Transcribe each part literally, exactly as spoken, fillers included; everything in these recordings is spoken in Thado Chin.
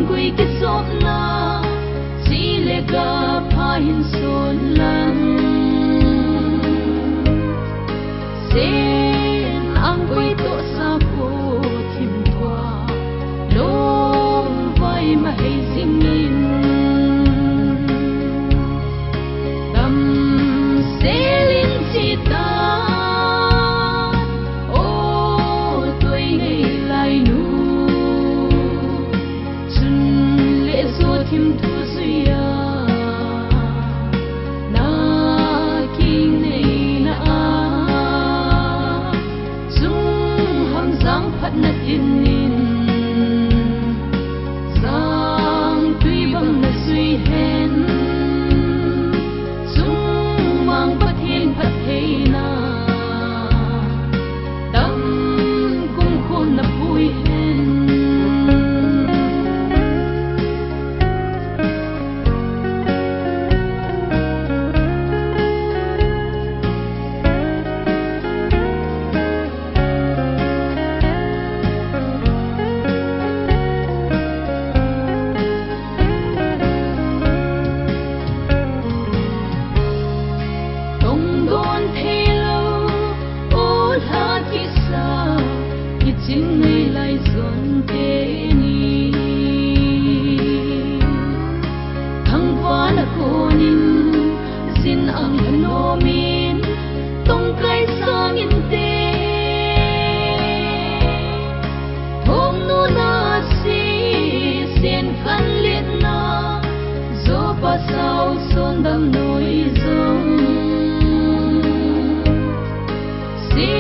Koi kisopna, sile ka pha hin son lang. Sen ang koi to sa po thim tua, lom vai ma hei zingin. Tam selin sita, o toi ngei lai nu. Chun le zo thim thu zuia, na king nei na a, chung ham zang phat na tin in, zang tui bang na zui hen, chung mang Pathen phat thei na. Dam kum khun na pui hen. Tong don thei lo, o lha kisa, kichin ngei lai zon te ni. Thangvahna konin, zin ang lhanom in, tong kai sang inte. Thom nu na si, sen khan let na, zo pa sau son dam noi zong. Si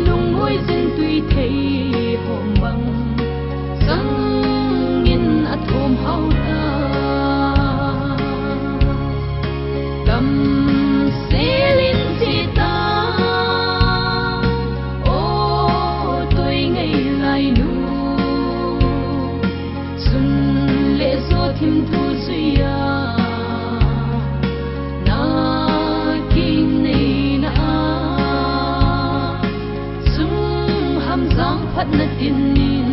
lung ngoi zin tui thei hom bang, sang in a thom hau ta. Tam selin sita, o toi ngei lai nu. Sun le zo thim thu zuia, na king nei na a. Sung ham zang phat na tin in,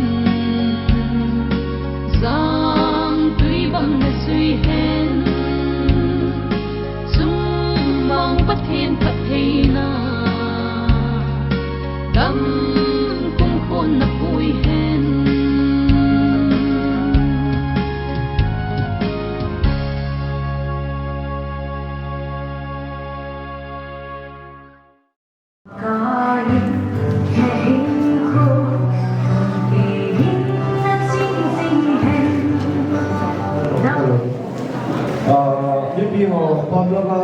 zang tui bang na zui hen. Sung mang Pathen phat thei na, dam kum khun na pui hen. Hello. Ah, mipi ho, pam lama,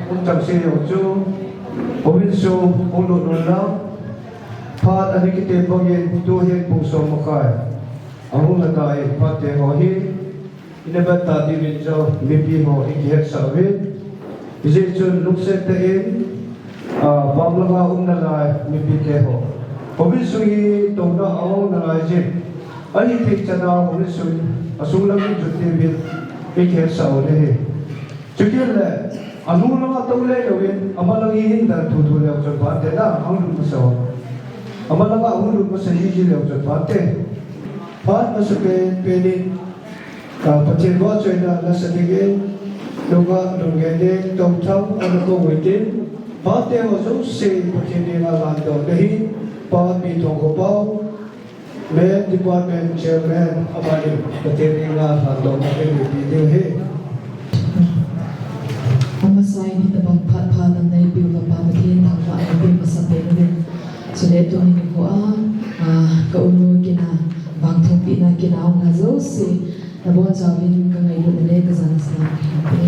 um chang se jong chu, houin sung, hung lut un lang. Phat ana kitem bangin, tu hin pung som makai. Ahung lha ta in, phat te ho hi. Ina vet ta diuvin jong mipi ho i kihetsah uvin. Hijeh chun lungset tah in, ah, pam lama um nalai mipite ho. Houin sung hi touna a um nalai jeh. Ahithei chan a houin sung a sung lang in jot diuvin i kihetsah u ahi. Chukit le, anu langa tou le louvin, ama lang hi hin dan thu thu leu chun phat te na, ahung lut masa u. Ama langa ahung lut masa hi hi leu chun phat te. Phat masa pen, pen in, Ka Pathen vahchoina nasa dingin, nungah, nungngai ding, tongthang, ana kong uvin tin, phat te ho jouse Pathen dinga lhandoh na hi, Pa Pi Thongkhopa, Men Department Chairman, amani Pathen dinga lhandoh na hi, pi diu ahi. Amasa in hitabang phat pha dam neipiu va Pa Pathen thangvah in pe masa pen uvin. Chule tuni nikho a, ah, ka unu kina, vangthumpina kina, aumna jouse, nabonchauvin ka ngailutna le ka jana sanga kahin pe.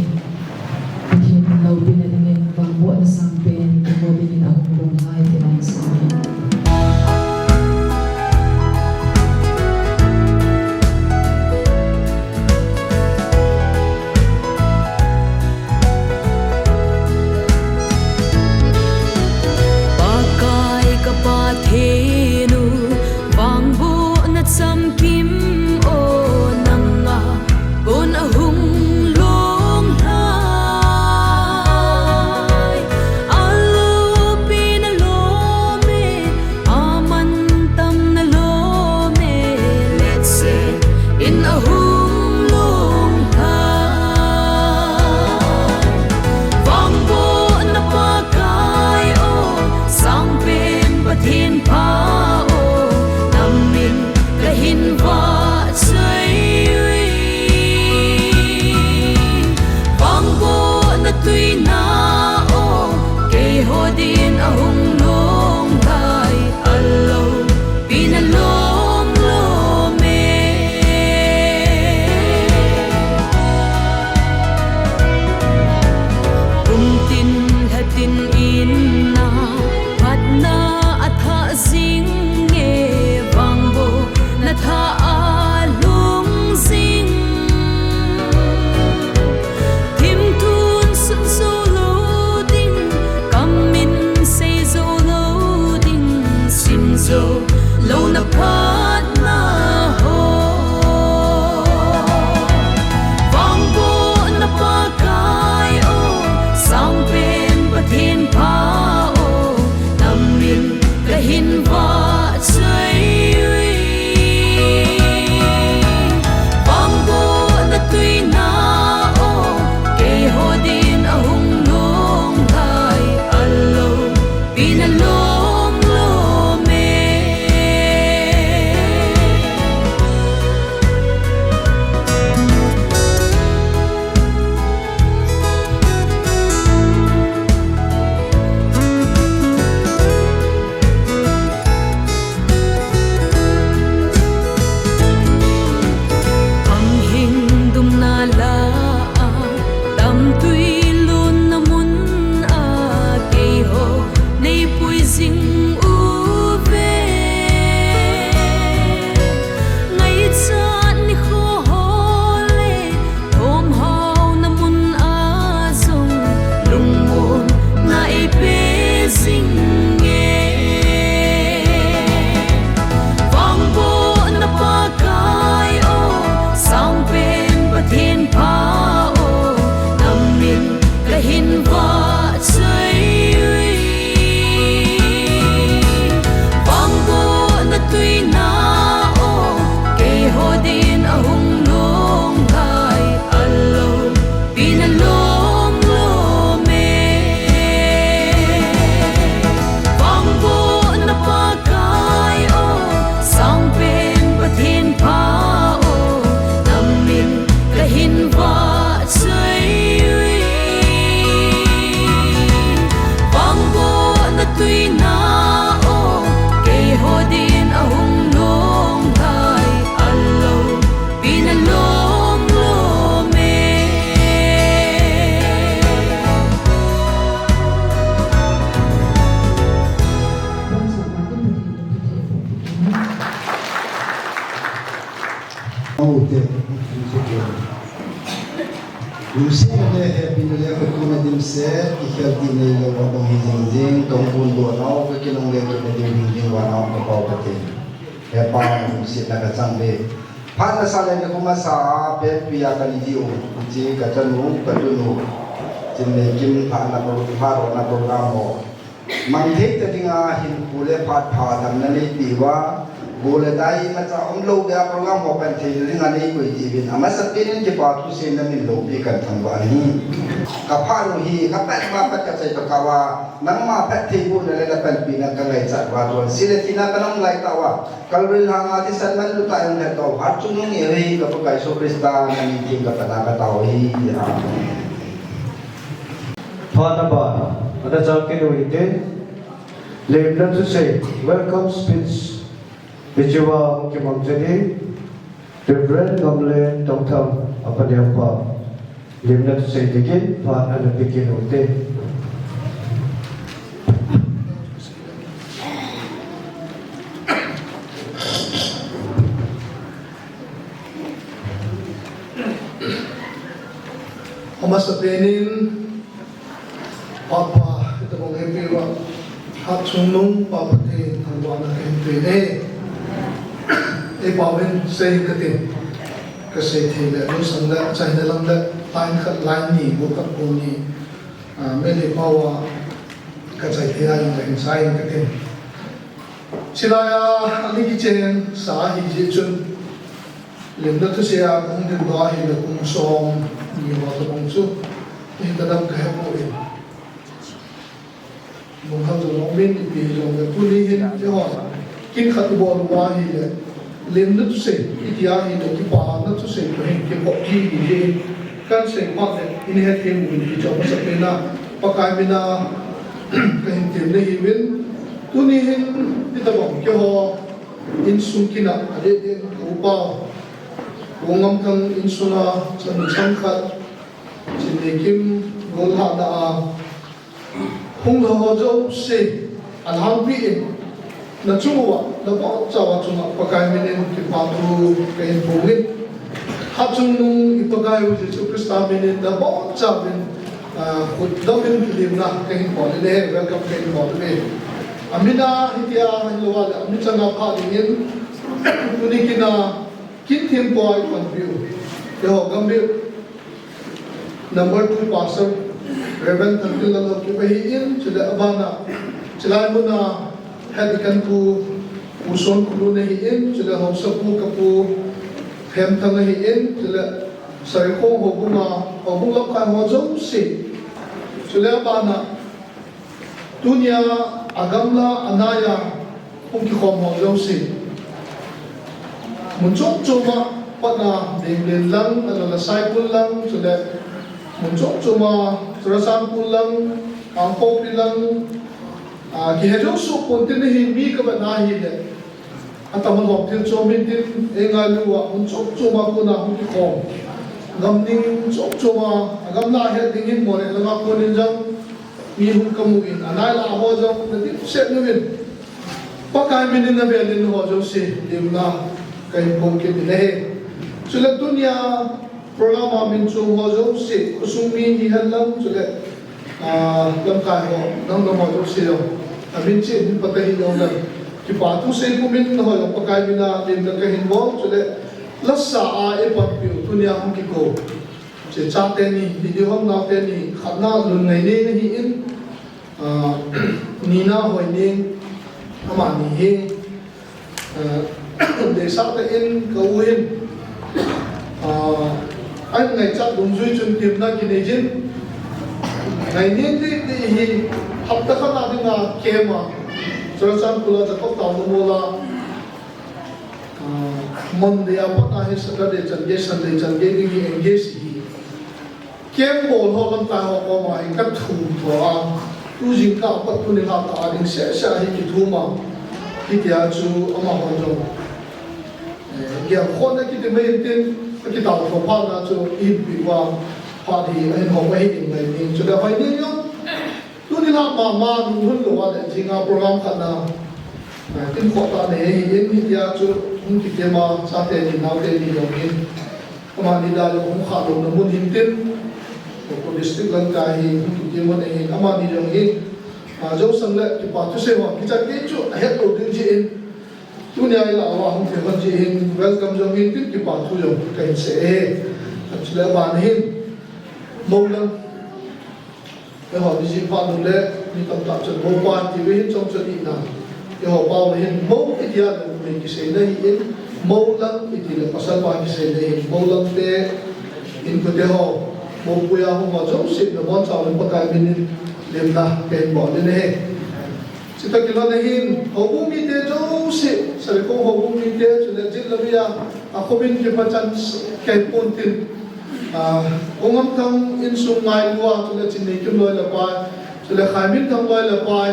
Pathen loupina dingin vangbohna sangpen kiho dingin ahung lhung lai tin ahin seiye. Pakai ka Pathen u, vangbohna chamkim o nanga, kon Lungsetna le hepina le khatvei na dimset, kikhel tih neilou abang hi jing jing, kahung pun doh nau, ka kinungle kit na diu hing jing uva nau ka Pau Pathen. Hepa, lungsetna ka chang uve. Phat nasa le nikum asa a, penpi a ka ni diu, hiche ka chanu, ka tunu. Chinnekim phat na pro-, phat rona program ho. Mang thei ta dinga hinkho le phat pha damna neipeh uva, go le dai imacha umlou beh a program ho pan thei dinga neikoi diuvin, amasapen in kipa thu seiyin namin loupi kahin thangvah in ahi. Ka phat u hi, ka phat uva pat ka chai tokah uva, nangma phattheibohna le na panpina ka ngaichat uva, chonse le thina ka nung lai tah uva, Calvary lhanga thisan manlu tah in hung lhung tau, Hatchungnung Neo hi ka Pakai Jesu Christa min in ka pat a ka tao ahi. Amen. Phat na ban, ana chang kit u hite. Lemna thusei, welcome speech. Hichea hung kimangcha ding, Reverend Ngamlen Tongthang, apa dia pa. Lemna thusei dingin, phat ana pe kit u hite. Amasapen in, Papa, ita bang eipeh uva, Hatchungnung Papa te, thangvahna kahin pe e. Ei pau in sei kate, kasei thei le, lungset le, chaina lam le, line khat, line ni, bu khat bu ni, ah, mele pau a, ka chai thei a, in kahin sa in kate. Chilai a, ani kichen sa hi ji chun, Lemna thusei a kahung ding doh ahile kum som ni ho tabang chu, hita dam kahe poi. Lungkham jong umin ipi hijongle tuni hin keiho kin khat ibol uva ahile, lemna thusei, itia ahile, kipana thusei toh hin kibol hi hi hi. Kahin sei phat le, in hethem uvin ti chu amasapen a, Pakai min a, kahin tem nahiuvin. Tuni hin, hitabang keiho, insung kin a, adeh deh in ka upa, Pu Ngamthang insunga, chanu changkhat, Chinnekim gollhahna a, hung lha ho jouse, alhangpi in, nachung uva, nabonchauva chunga, Pakai min in kipa thu kahin phong in. Hatchungnung i Pakai u Jesu Christa min in, nabonchauvin, ah, khut dom in lemna kahin bol in, welcome kahin bol in. Amin a, hitia, hilou a le, amin chang a pha dingin, tuni kin a, Kin thim poi kon view. Keiho gam view. Number two pastor, Reverend Thangtinlal Haokip ahin, chule abana, chulai muna, head deacon pu, Pu Sonkholun ahin, chule haosapu ka Pu Hemthang ahin, chule Saikho houbunga, houbung lamkai ho jouse. Chule abana, Tunia agamla anaiya hung kikhom ho jouse. Mun chom choma patna Benglen lang, alala Saikul lang, chule mun chom choma Churachandpur lang, Kangpokpi lang, ah, kihe jouse pon tin hi mi kavetna ahile. Atahsan lom thil chom in tin, ei ngailu a, mun chom choma kona hung kikhom. Gam ding chom choma, agamla het dingin Moreh langa konin jong, mi hung kamu in, anai la ho jong, nadimset uvin. Pakai min in navel in ho jouse, lemna, kahin phong kit in ahi. Chule tunia, Program a min chom ho jouse, khosung mi hihen lang chule, ah, lamkai ho, nangho jouse jong. Amin cheh hin patah hijongle. Kipa thu sei pumin ho jong Pakai min a lemna kahin bol chule. Lasa a eipanpiu tunia hung kikou. Che chate ni, video hom naote ni, khatna Lunngailen ahin, ah, nina Hoineng, amani hi. Ah, deisah tah in ka u hin, ah, ahin ngaichat dungjui chun temna kinei jin. Ngainen ding ding hi hapta khat a dinga camp a, Churachandpur a Jacob Town a mol a, ah, Monday a pat a hi Saturday chan gei, Sunday chan gei ding hi engage hi. Camp bol ho lamkai ho koma hi ka thum tho a, tu jingkah a pat tuni lha tah a ding seh seh a hi kithum a, hitia chu amaho jong, eh, gelkhohna kiti mai tin, akitao tho phat na chu i hinpeh uva, phat hi ahin hom ahi ding ngai ding. Chule Hoineng jong, tuni lha mama nung hun lou a le jinga program khat na, eh, tin khoh tah nei ahin, hitia chu hung kitem a, chate ni naote ni jong hin. Amani dalha hung khah louna mun hin tin, Ko district lang ka hi, hung kiti mo na hi, ama ni jong hi, a, jo sang le, kipa thusei ho, kichat kei chu, a het lo ding ji in, tunia ila wa hung thei hon ji in, welcome jong hi, tin kipa thu jong, ka hin sei e. Achule ban hin, mo lang, e ho, ni ji pa nu le, ni tam ta chun, mo pa ti ve hin chong chun i na. Eiho pao hin mo itia le mei kiseina hi in, mo lang iti le pasal pa kiseina hi in, mo lang te in kote ho, mo puia ho ma jouse nabonchauvin Pakai min in lemna kahin bol in ahi. Chuti kilhon a hin, houbung mite jouse, Salikong houbung mite, chule jin lamia, akhomin kipachan kahin pon tin. Ah, Ongam Thang insung ngailua, chule Chinneikim loi le pai, chule Khaiminthang loi le pai.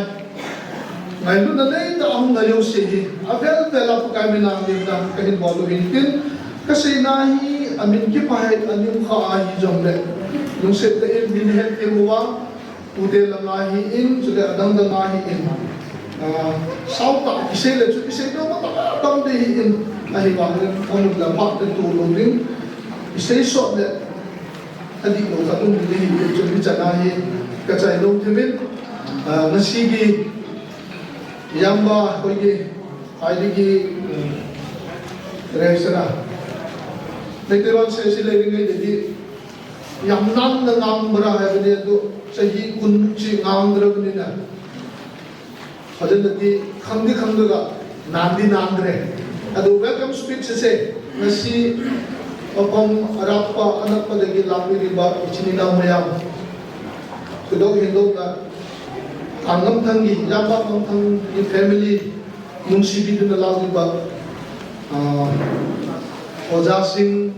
Ngailutna neitah a hung ngai jouse hi, avel vel a Pakai min a lemna kahin bol u hin tin, kaseina hi amin kipah a, amin kha ahi jongle, lungset tah in min hethem uva, ute langa hi in, chule adang dang a hi in, ah, sao tah kisei le chu kisei ding matah tam ding hi in, ahivangin amun le phat le tu lou ding, kisei sot le, adih lou khat um ding hi in, chu hichan a hi kachai lou thim in, ah, ngasi gi, Iyamba, akogi, aidigi, um, reisana. Meitei lon sese le ringai dedi, yamnamna ngang bara hai bani adu, chahi kun chi ngang bara bani na. Hajan dedi, khangdi khangdi ga, nandi nangre. Adu welcome speech sese, ngasi, papam, arapa, anapa dagi lamiriba, ichini na mayam. Kudok hindok na, Angam Thang gi, Yamba Angam Thang gi family, nungsibi dun na lau di ba, ah, Oja Singh,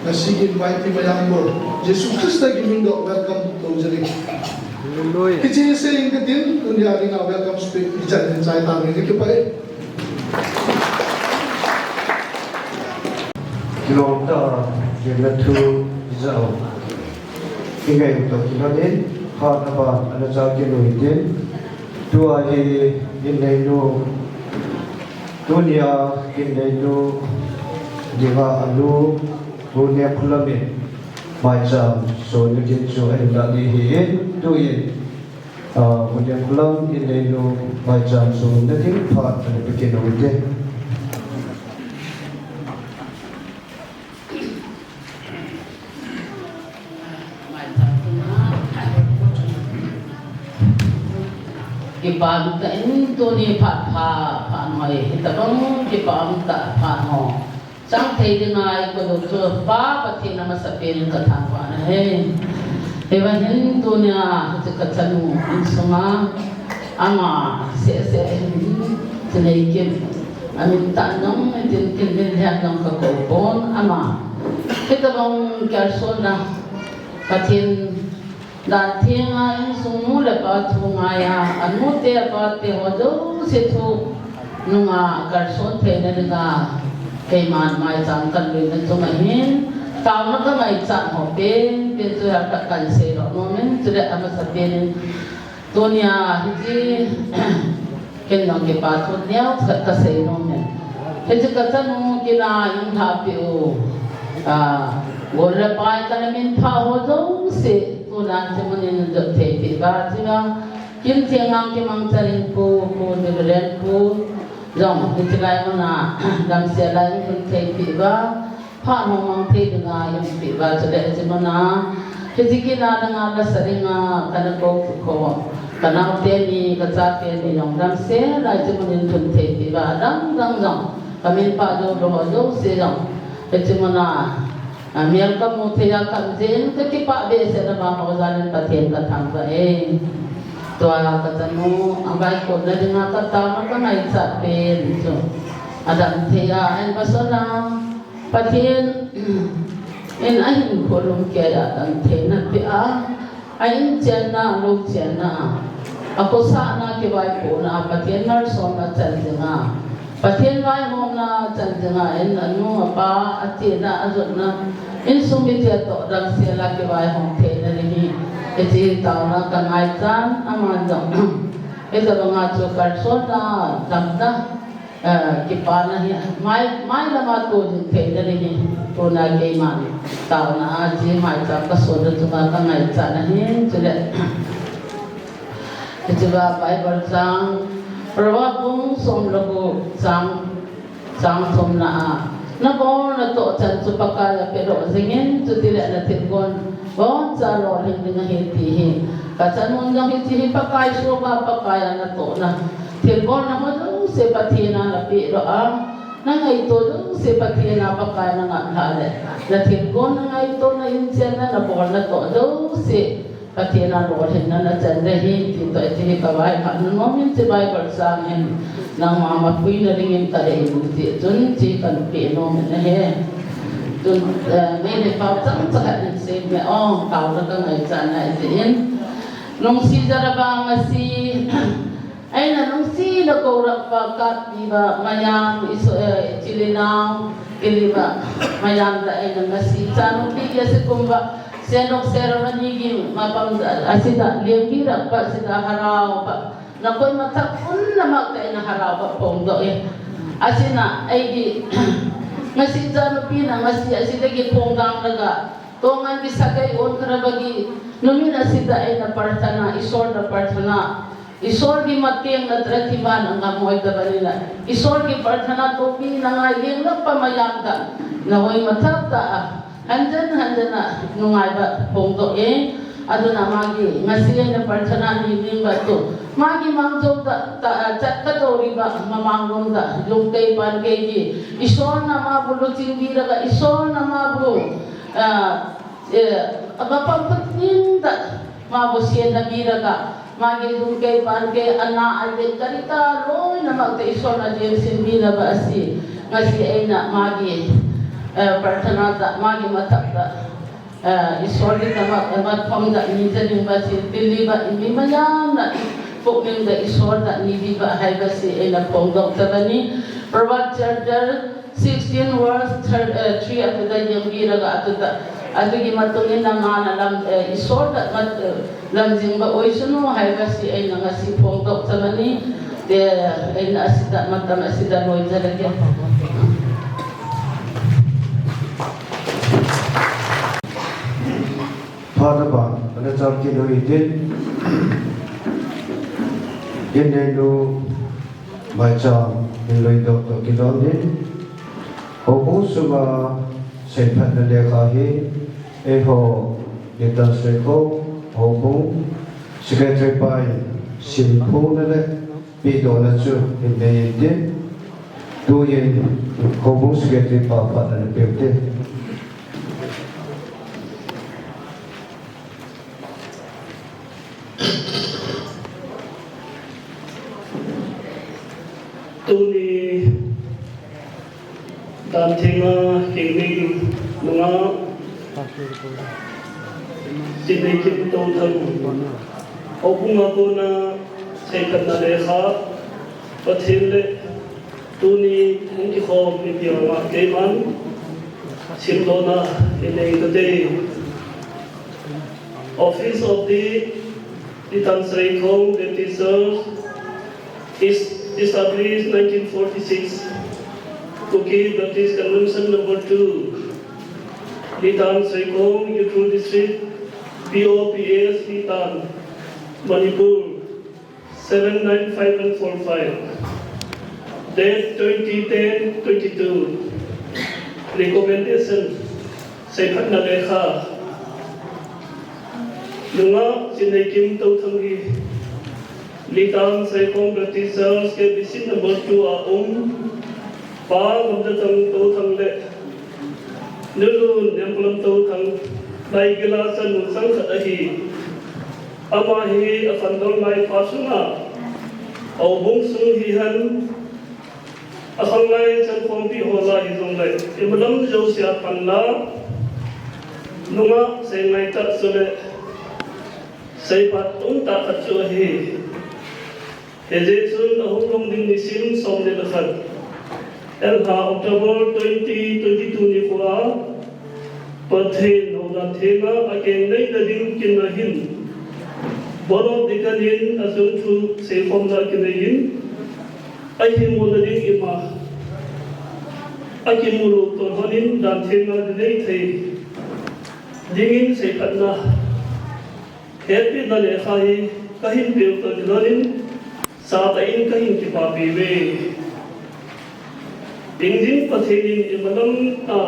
ngasi gi invite mayam bol. Jesu Christa gi min in welcome to jeri. Hallelujah. Hiche sei in katin, tunia dinga welcome speech, hichan hin chai tang in kipah e. Kilong tah, kilong thu, jao. Ingai u toh kilhon in, phat naba, ana chang kit u hitin. Tua hi, Inneinu, tunia, Inneinu, dinga anu, Pu Nemkholam in, maicham, sonna ding chu, ahin lah ding ahin, tuin, ah, Pu Nemkholam, Inneinu, maicham, sonna ding, phat, ana pe kit u hite. Kipa um tah in tuni phat pha, phat noi, hitabang kipa um tah phat noi. Chang thei dinga ikoi u chu Pa Pathen amasapen in kathangvah nahi. Hiva hin tunia, hiche kachanu insunga, ama seh seh hin, Chinneikim. Amin tah nung, tin kin min hian nung ka ko pon ama. Hitabang kalsonna Pathen dan thenga insung nu le pa thu ngai a, anu te apa te ho jouse thu nunga kalson theina dinga keiman maicham kaluina chunga hin taona ka ngaichat ho pen pen chu ka kan sei lo nom in, chule amasapen in Tunia, hiche, ken nung kipa thu neo khat kasei nom in. Hiche kachanu kina in lhahpeh u. Ah, gol le pai kana min pha ho jouse, tuna hiche mun in jot thei peh uva, hiche a, Kimthengang Kimangchan in Pu, Pu Reverend Pu, jong, hiche lai muna, damsel a in lhun thei peh uva. Phat ho mang thei dinga in peh uva chule hiche muna. Hiche kina dinga lasa dinga kana kou kho. Ka nao teni, ka chate ni jong damsel a hiche mun in lhun thei peh uva. Adang dang jong. Ka min pha jou lou ho jouse jong. Hiche muna. A, mial kamu thei a ka um jeh in ka kipah behseh na vang ho jal in Pathen kathangvah e. Tua kachanu, a vaikon na dinga kataona ka ngaichat pen chu. Adam thei a, ahin vahsot a. Pathen in ahinkho lungkeiya damtheina apeh a, a-in chenna, alou chenna, akhosahna, kivaipohna, Pathen malsomna chan jinga, Pathen vaihomna chan jinga, in anu, apa, athina, ajotna, insung mite toh damsel a kivaihom theina ding hi, hiche taona ka ngaichan, aman jong, hitabanga chu kalsonna, damna, Eh, kipana hi, mai, mai lama tu jing thei na ni hi, tuna keiman taona a chi mai cha ka so da tu ka ka ngai cha na hi, chule. Hiche a Bible chang, Proverb bung som le gup chang, chang thum na a, na bol na toh chan chu Pakai a pe doh jing in, chuti le na thilgon boncha lolhing ding ahi ti hi. Ka chan mun jong hiche hi Pakai soh a Pakai a na toh na. Thilgon na ho jouse Pathen a na pe doh a. Na ngaito jouse Pathen a Pakai na ngap lha le. Na thilgon na ngaito na inchen na na bol na toh jouse. Pathen a lolhinna na chan ding ahi, ti toh, ti hi ka vaihom nom in, hiche Bible chang hin nangma mapui na ding in ka dei in, ti chun hiche ka pe nom in ahi. Chun, eh, mei le pao chang chang khat in sei me ong, pao la ka ngai chan na ti in. Nungsi Jara Bang a si, Eina nungsi le kourap pa katpi ba mayam iso, eh, chilinau, kili ba mayam da eina ngasi chanu pi ya se kum ba senok sera mani ging mapam da asida liang gi rap ba sida harau ba na koi mathak un na mak da eina harau ba phong do e. Asina eigi ngasi chanu pi na ngasi asida gi phong dang laga Tongan ki sakai on kara bagi, numin asida eina parthana, Isor da parthana, Isor ki mateng na tra thiban ang kamoy da banila, Isor ki parthana topi na ngai leng na pamayam da, na hoi mathap da a, hanjan hanjan a nungai ba phong do e, aduna magi, ngasi eina parthana ni ning ba tu, magi mang jong da, ta, chat ka do ri ba, mamang rom da, lung kei pan kei ki, Isor na ma bu lu ching bi da ka, Isor na ma bu, Ah, eh, abapang patning da, ma bo sian na bi da ka, ma ge dung ke pan ke, ana ai de karita, loi na mak te Isor na jen sin bi da ba asi, ngasi eina ma ge, eh, parthana da, ma ge mathap da, eh, Isor di ta ma, eh, ma thom da, mi ta ding ba si, tili ba, mi ma yam na, pok ning da Isor da, ni bi ba, hai ba si, eina phong dok ta ba ni, Proverbs chapter, Sixteen verse thir-, eh, three atu da yang bi laga atu da. Atu ki matungin na nga na lam, eh, Isor da mat, eh, lam jing ba oi sunu hai ba si eina ngasi phong dok ta mani. Te, eh, eina asida matam asida loi ja da ke. Father ba, ana chang ki loi din. Kin nei lu. Maicham, min loi dok toh kilom in, houbung sunga seiphatna lekha hi, eiho, Nitan Seikhong, houbung, secretary pa in, simphuna le, pedohna chu, hin nei in tin, tuin, houbung secretary pa phatna na peh ute. Tuni dan thenga hing ning nunga Chinneikip Touthang houbung a kona seiphatna lekha Pathen le tuni hung kikhom mipi anga keiman simdohna hin nei kate. Office of the Nitan Seikhong Baptist Church is established nineteen forty-six, Kuki Baptist Convention number two, Nitan Seikhong, Ukhrul District, P O P S, Nitan, Manipur. Seven nine five one four five. Date twenty ten twenty-two. Recommendation. Seiphatna lekha. Nunga Chinneikip Touthang hi Nitan Seikhong Baptist Church K B C number two a um. Pa Ngamjatang Touthang le Nulu Nempulam Touthang, Naigila chanu changkhat ahi. Ama hi akhangdol lai pha sunga, houbung sung hihen, akhanglai chankhompi ho lah hijongle, imalam jousea phatna, nunga seingaitah chule, seiphat umtah khat chu ahi. Hijeh chun ahung lhung ding nisim somni le khat, Elha October twenty twenty-two nikhoa, Pathen houna thenga akeng neina ding kin ahin, Board of Deacon in achung thu seikhomna kinei in, Ahin muna ding ima, akimu lou toh lhonin dan themna nei thei dingin seiphatna hepina lekha hi kahin peutoh kilhonin satah in kahin kipapi uve. Hingjing Pathen in imalam a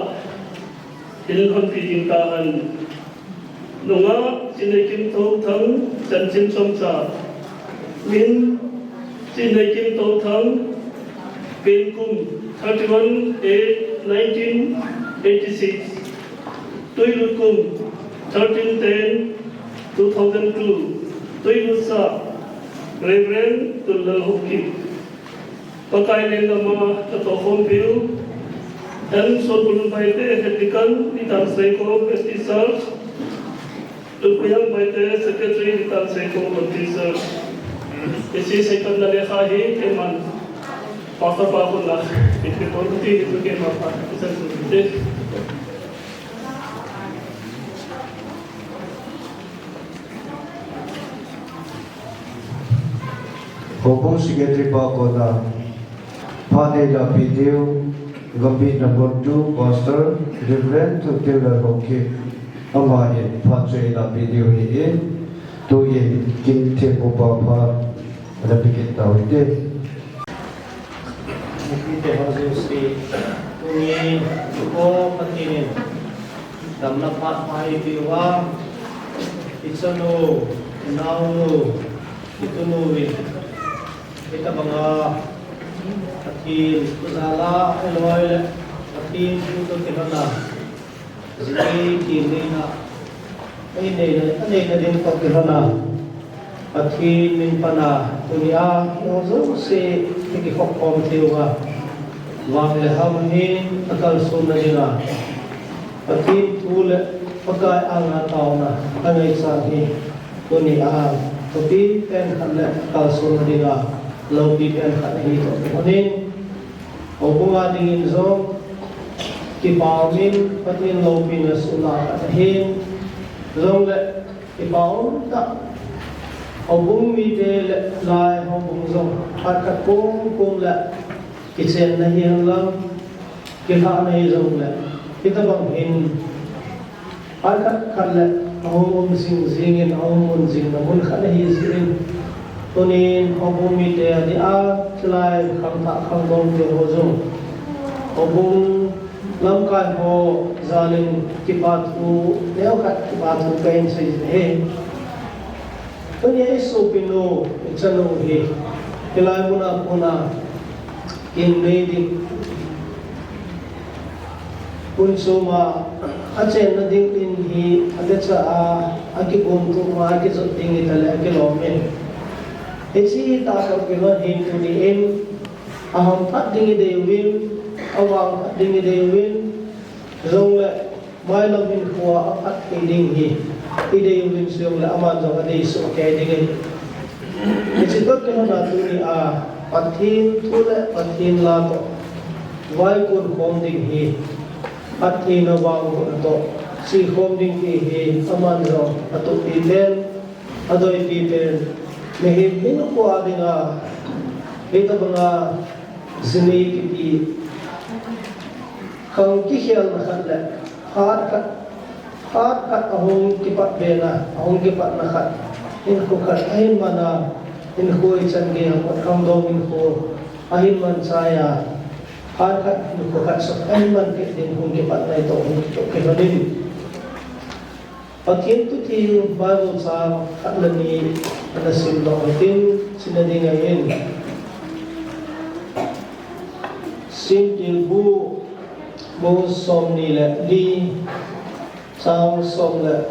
hinlhonpi ding tahen. Nungah Chinneikim Touthang, Chanchin Chomcha. Min Chinneikim Touthang, penkum thirty-one eight nineteen eighty-six. Tuilut kum thirteen ten two thousand two. Tuilut sah Reverend Tunlal Haokip. Pakai lenggam a natoh khompiu, M Sonbulun Baite, Head Deacon, Litang Seikhong Baptist Church, Tupuihang Baite, Secretary, Litang Seikhong Baptist Church. Hiche seiphatna lekha hi keiman Pastor pa koma ipe tou ti hi keiman pa isan su te. Houbung Secretary pa koma phat eilahpi diu, gambihna mun tu Pastor Reverend Tunlal Haokip, amahin phat chu eilahpi diu ahin, tuin kin thempu pa phat ana pe kit tau hite. Mipite ho jouse, tuni, O Pathen in damna phat pha eipeh uva, ichanu, inaonu, itunu uvin, hitabanga Pathen thu jal a, ahilou le Pathen thu toh kilhona, jingkah neina, aneina, aneina ding toh kilhona, Pathen min pan a, tunia, eiho jouse ikikhop khom theiuva, vang le ham hin akalsonna dinga, Pathen thu le Pakai anga taona angaichan hi, tunia, thupi pen khat le kalsonna dinga, loupi pen khat ahi toh kilhonin, houbung a dingin jong, kipa umin, Pathen loupina suna khat ahin, jongle, kipa um tah, houbung mite le lai houbung jong, phat khat kom kom le, kichenna hihen lang, kilhahna hijongle, hitabang hin, phat khat khat le, ahung um jing jingin, ahung mun jingna mun khat ahi jeh in. Tunin, houbung mite adia, chulai khangthah khangdong te ho jong, houbung lamkai ho jal in kipa thu, neokhat kipa thu kahin sei ahi. Tunia isopinu, ichanu hi, hilai muna kona, kin nei ding. Hun choma, achenna ding in hi, abecha a, akigom tuma, akijot ding itale, akilom in. Hiche tah toh kilhon hin tuni in, aham phat ding idei uvin, avang phat ding idei uvin, jongle, mailam hinkhoa aphat thei ding hi, idei uvin jongle, aman jong adei soh kei ding ahi. Hiche toh kilhona tunia, Pathen thu le Pathen la toh, vaikon khom ding hi, Pathen avang toh, che khom ding ti hi, aman jong, atup pi pen, adeipi pen, mihem hinkhoa dinga, hitabanga, jinei kiti, khang kikhelna khat le, phat khat, phat khat ahung kipat bena, ahung kipatna khat, hinkho khat ahin mana, hinkho ichan gei a khangdong hinkho ahin man chai a, phat khat hinkho khat sot ahin man kit ding hung kipatna itoh, hung kitoh kilhonin. Pathen thu theng Bible chang khat le ni ana simdoh hitin, simna ding ahin. Simtil bu, bu somni le li, chang som le,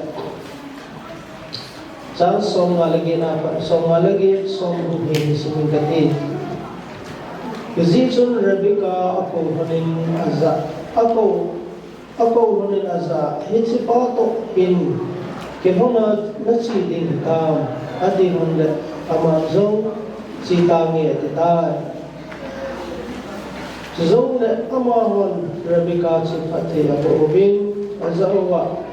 chang somnga le get na pat, somnga le get, somgup hi simin kati. Hijeh chun Rebekah akou lhonin ajah, akou Akou lhonin ajah, hiche pa toh in, kilhona nache ding hitam, ati lhon le, aman jong, che tange ati tai. Chujongle amahon Rebekah chu phatthei aboh uvin, ajah uva,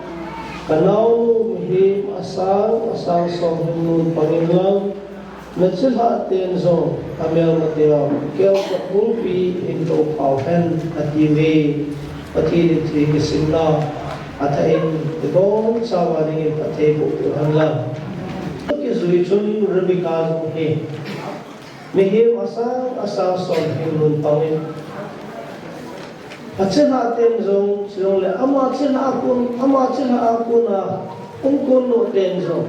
kanaonu mihem asang, asang som hin nun pang inlang, Nachilhah ten jong amelmate a kelkot bulpi hin tophau hen, ati uve. Pathen in thu kisimna athah in ibonchauva dingin phatthei boh peh hen lang. Kijui chun Rebecca jong hi mihem asang asang som hin lhun pang in, achilhah ten jong, chujongle ama chilhah a kon, ama chilhah a kona hung kon lou ten jong,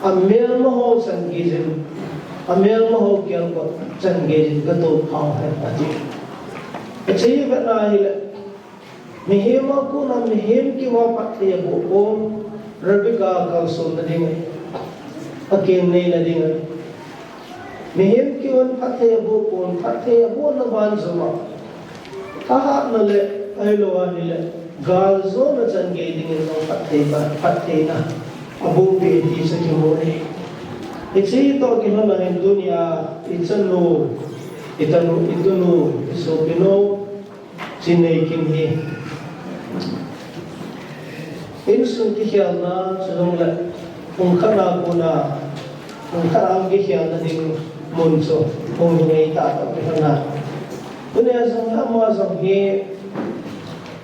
amelma ho chan geijin, amelma ho kelkot chan geijin katophau hen, ati. Hiche hi vetna hile, mihem a kona mihem keuva phatthei aboh pon, Rebecca kalsonna ding, akeng neina ding. Mihem keuva phatthei aboh pon, phatthei abohna ban joma thahatna le, ahilou ahile galjona chan gei dingin jong phatthei ba, phattheina abohpeh ti chu kimu e. Hiche toh kilhona hin tunia ichanu, itanu, itunu, isopinu Chinneikim hi insung kikhelna, chujongle pung khat a kona pung khat a kikhelna ding mun chu hung lunghei tah toh kilhona, tunia jong ama jong hi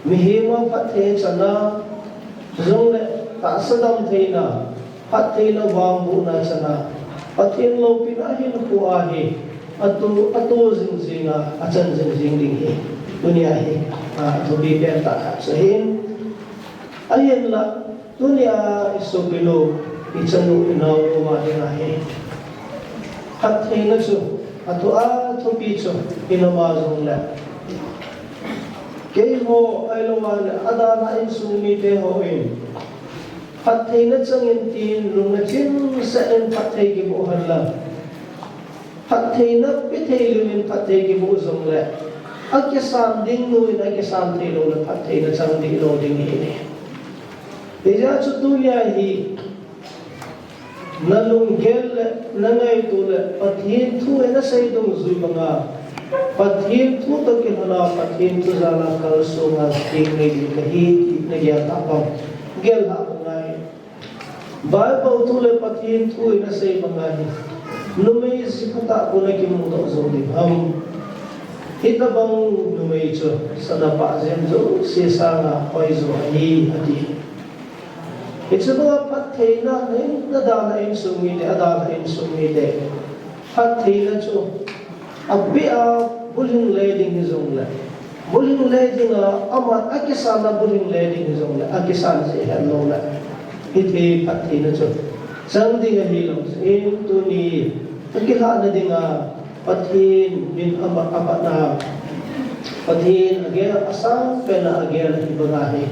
mihem a phatthei chana, chujongle tahsa damtheina, phattheina vangbohna chana, Pathen loupina hinkhoa hi ato, ato jingjing a, achan jingjing ding hi tunia hi, a, athupi pentah khat chu ahin. Ahinla tunia isopinu, ichanu, inaonu a dinga hi phattheina chu athu, athupi chu inama jongle, keiho ahilou le adalhah insung mite hon phattheina changin tin lungna chimset in phatthei kiboh hen lang, phattheina pe thei lou in phatthei kiboh jongle, akisan ding nu in akisan thei loule phattheina chang dih lou ding ahi. Hijeh chun tunia hi nalunggel le nangaito le Pathen thu hi nasei dungjui banga, Pathen thu toh kilhona Pathen thu jala kalsonga theng nei ding kahi ti nagel tah bang, gel lhah bang ngai. Bible thu le Pathen thu hi nasei banga hi numei jiphatah bou nakimudoh jou ding ham? Hitobang numei chu sana pah jem jouse sanga hoijo ahi, ati. Hiche banga phattheina, nadalhah insung mite, adalhah insung mite phattheina chu apeh a bulhing le ding hijongle, bulhing le dinga, aman akisan a bulhing le ding hijongle akisan jeh helou le, hiti phattheina chu chang ding ahilou jeh in tuni akilhahna dinga Pathen min apat, apatna, Pathen agel asang pena agel hi banga hi,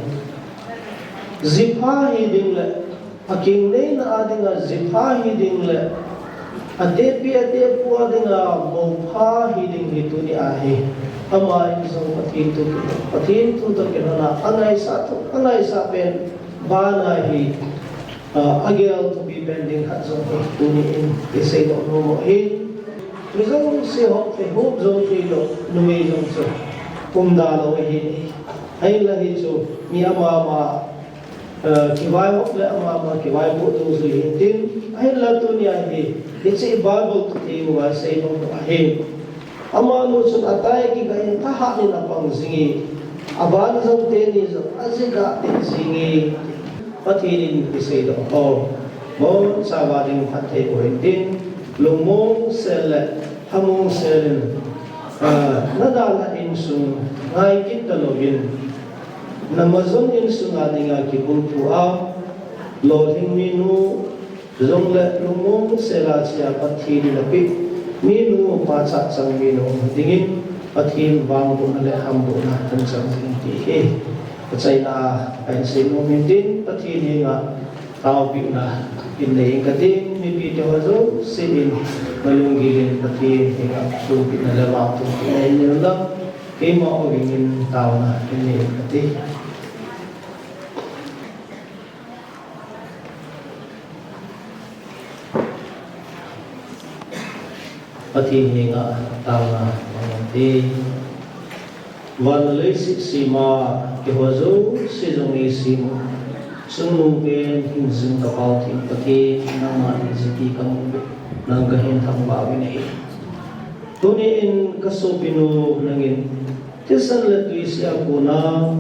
jipha hiding le akeng neina a dinga jipha hiding le atepi atepu a dinga moupha hiding hi tunia hi, ama in jong Pathen thu, Pathen thu toh kilhona angaisah thu, angaisah pen bana hi, a, agel thupi pen ding khat jong hi tuni in iseidoh nom u ahi. Mi jouse ho, ihop jou theilou numei jong chu umda lou ahi. Ahinla hichu mi ama ama Eh, kivaihop le ama ama kivaipoh dungjui hintin, ahinla tunia hi, hiche Bible thutheng uva sei bang bang ahi. Amanu chun atai kikah in thahat in apang jinge, aban jong teni jong ajigah teh jinge, Pathen in iseidoh ho, bonchauva ding phatthei boh hintin, lungmong sel le thamong sel in, ah, nadalhah insung ngai kit talouvin, Namajon insunga dinga kibulphu a, lolhing minu, jongle lungmong sela chea Pathen in apeh minu, pachat chang minu dingin Pathen vangbohna le hambohna thanchang jing ti hi kachaina a kahin seinom in tin, Pathen henga taopehna in nei ing kate, mipi teho jouse in nalunggil in Pathen henga taopehna le vangbohna in nei uvin lang. Keima ogin taona inei kate. Pathen henga taona inei kate. Van le leiset sema keiho jouse jong eisem u, Sunu pen hingjing ka Pau Theng Pathen, nangma in jiti ka mu, nang ka hin thangvah uvin ahi. Tuni in ka sopinu nangin thisan le tui sia kona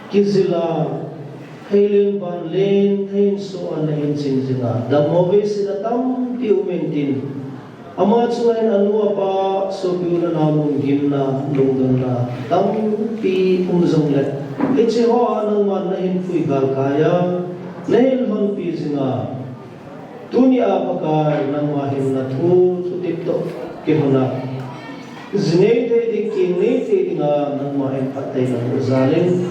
kijil a, hei len van len, hei inso a na hin chin jing a, dammo vesin a tampi um intin, ama chunga hin anu apa, sopi u le nao lunggimna, lungdonna tampi um jongle, hiche hoa nangman na hin pui galkai a, na hin lhonpi jing a, tuni a Pakai nangma hinna thu, thutep toh kilhon a, ji nei thei ding, keng nei thei dinga nangma hin phattheina boh jal in,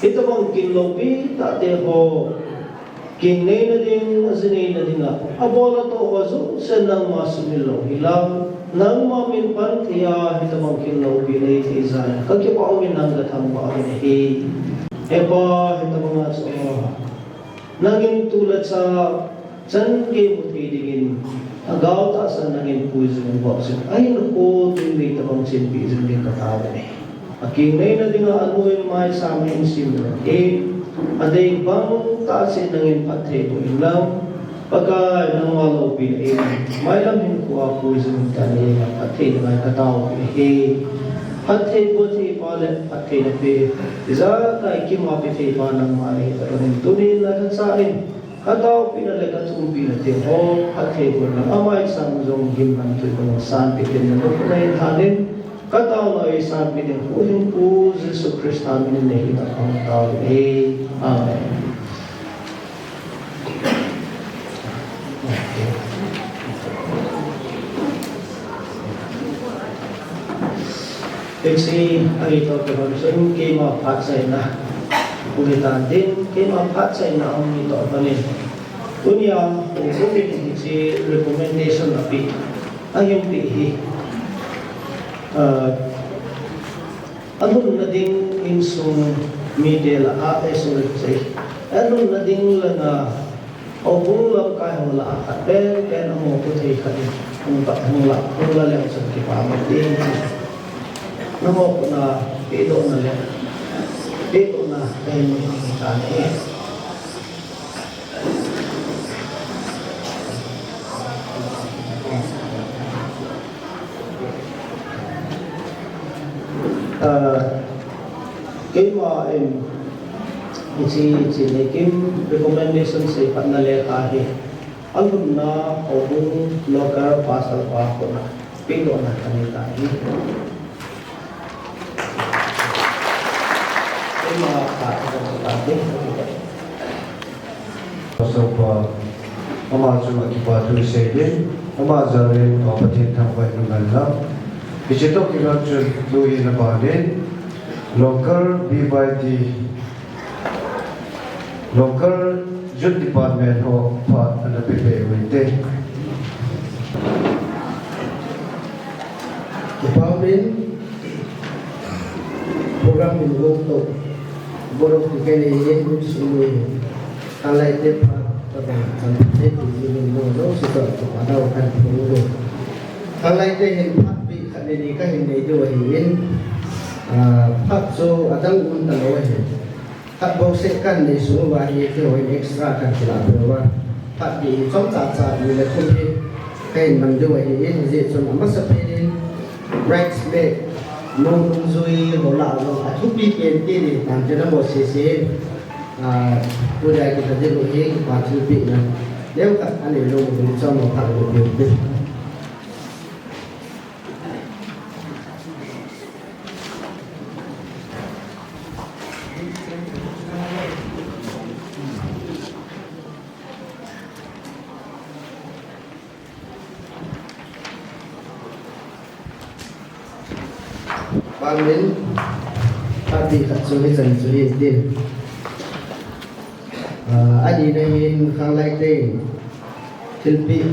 hitobang kin loupi tah te ho, keng neina ding, aji neina dinga abol atoh ho jouse nangma sumil lou hilang, nangma min pan thei a, hitobang kin loupi nei thei jal in ka kipah uvin, nang ka thangvah uvin ahi. He Pa, hitobang a chu nangin tu le cha chan gei mu thei dingin, lhagao tahsan nangin pui jing in, vop jing in, ahinkho tui mei tobang chenpi jing ding ka tao uve. Akeng neina dinga anu in maisam a hin sem le, adei bang tah cheh nangin phatthei boh inlang, Pakai nangma loupina in, mailam hinkho a pui jing in, tuni a phattheina ngai ka tao uve. Phatthei boh thei pa le phattheina pe, ijakai kima pe thei pa nangma nahi tobang in, tuni in na thacha in, ka taopina le ka thumpina te ho phatthei boh inlang, amaisang jong gimnamtui bang sanpeh dingin na lungkham in thanin, ka taona eisanpeh ding Huhhingpu Jesu Christa min in nahin ka thangvah uve. Amen. Hiche a hi toh kibang chun keima phat chaina hung hitan tin, keima phat chaina hung hi toh lhon in, tunia houbung in hiche recommendation apeh, ahin peh hi, ah, alhunna ding insung mite lah a, eh, sorry, sorry, alhunna ding langa houbung lamkai ho lah a khat penpen a mopo thei khat in hung la, hung la leu chun kipa um ding. Na mopona pehdohna le, pehdohna kahin nei tan ahi. Ah, keima in hiche, hiche Neikim recommendation seiphatna lekha hi alhunna houbung local pastor pa koma pehdohna kanei tai. Keima pa, Pastor pa, ama chunga kipathu isei ding, ama jal in, a, Pathen thangvah in umhen lang. Hiche toh kilhon chun, tu hi na ban in, local B Y D, local youth department ho phat ana pe peh u hite. Kipa um in, program in gong toh, Board of Deacon in, Group Sungnu in, khanglai te phat, tabang, chan te ti, ni ni mo, no, si to, to, adao kan, to, no. Khanglai te hin phat, pi, khat ni ni, kahin nei diu ahin, ah, phat chu, adang um talou ahin. Khat bou seh kahin nei sung uva hi, keiho in extra kahin kilah peh uva. Phat hi chomcha cha ni le thum hi kahin mang diu ahi in, hijeh chun amasapen in bridesmaid, mou nungjui ho lah jong athupi pen ti ni, tante na bol sese in, ah, tunia kitha ding u hi, kipa thilpeh na neokhat anei lou ding chom phat lou ding. Amen. Phat khat chu hichan chu hin tin. Ah, ani na hin khanglai te thilpeh,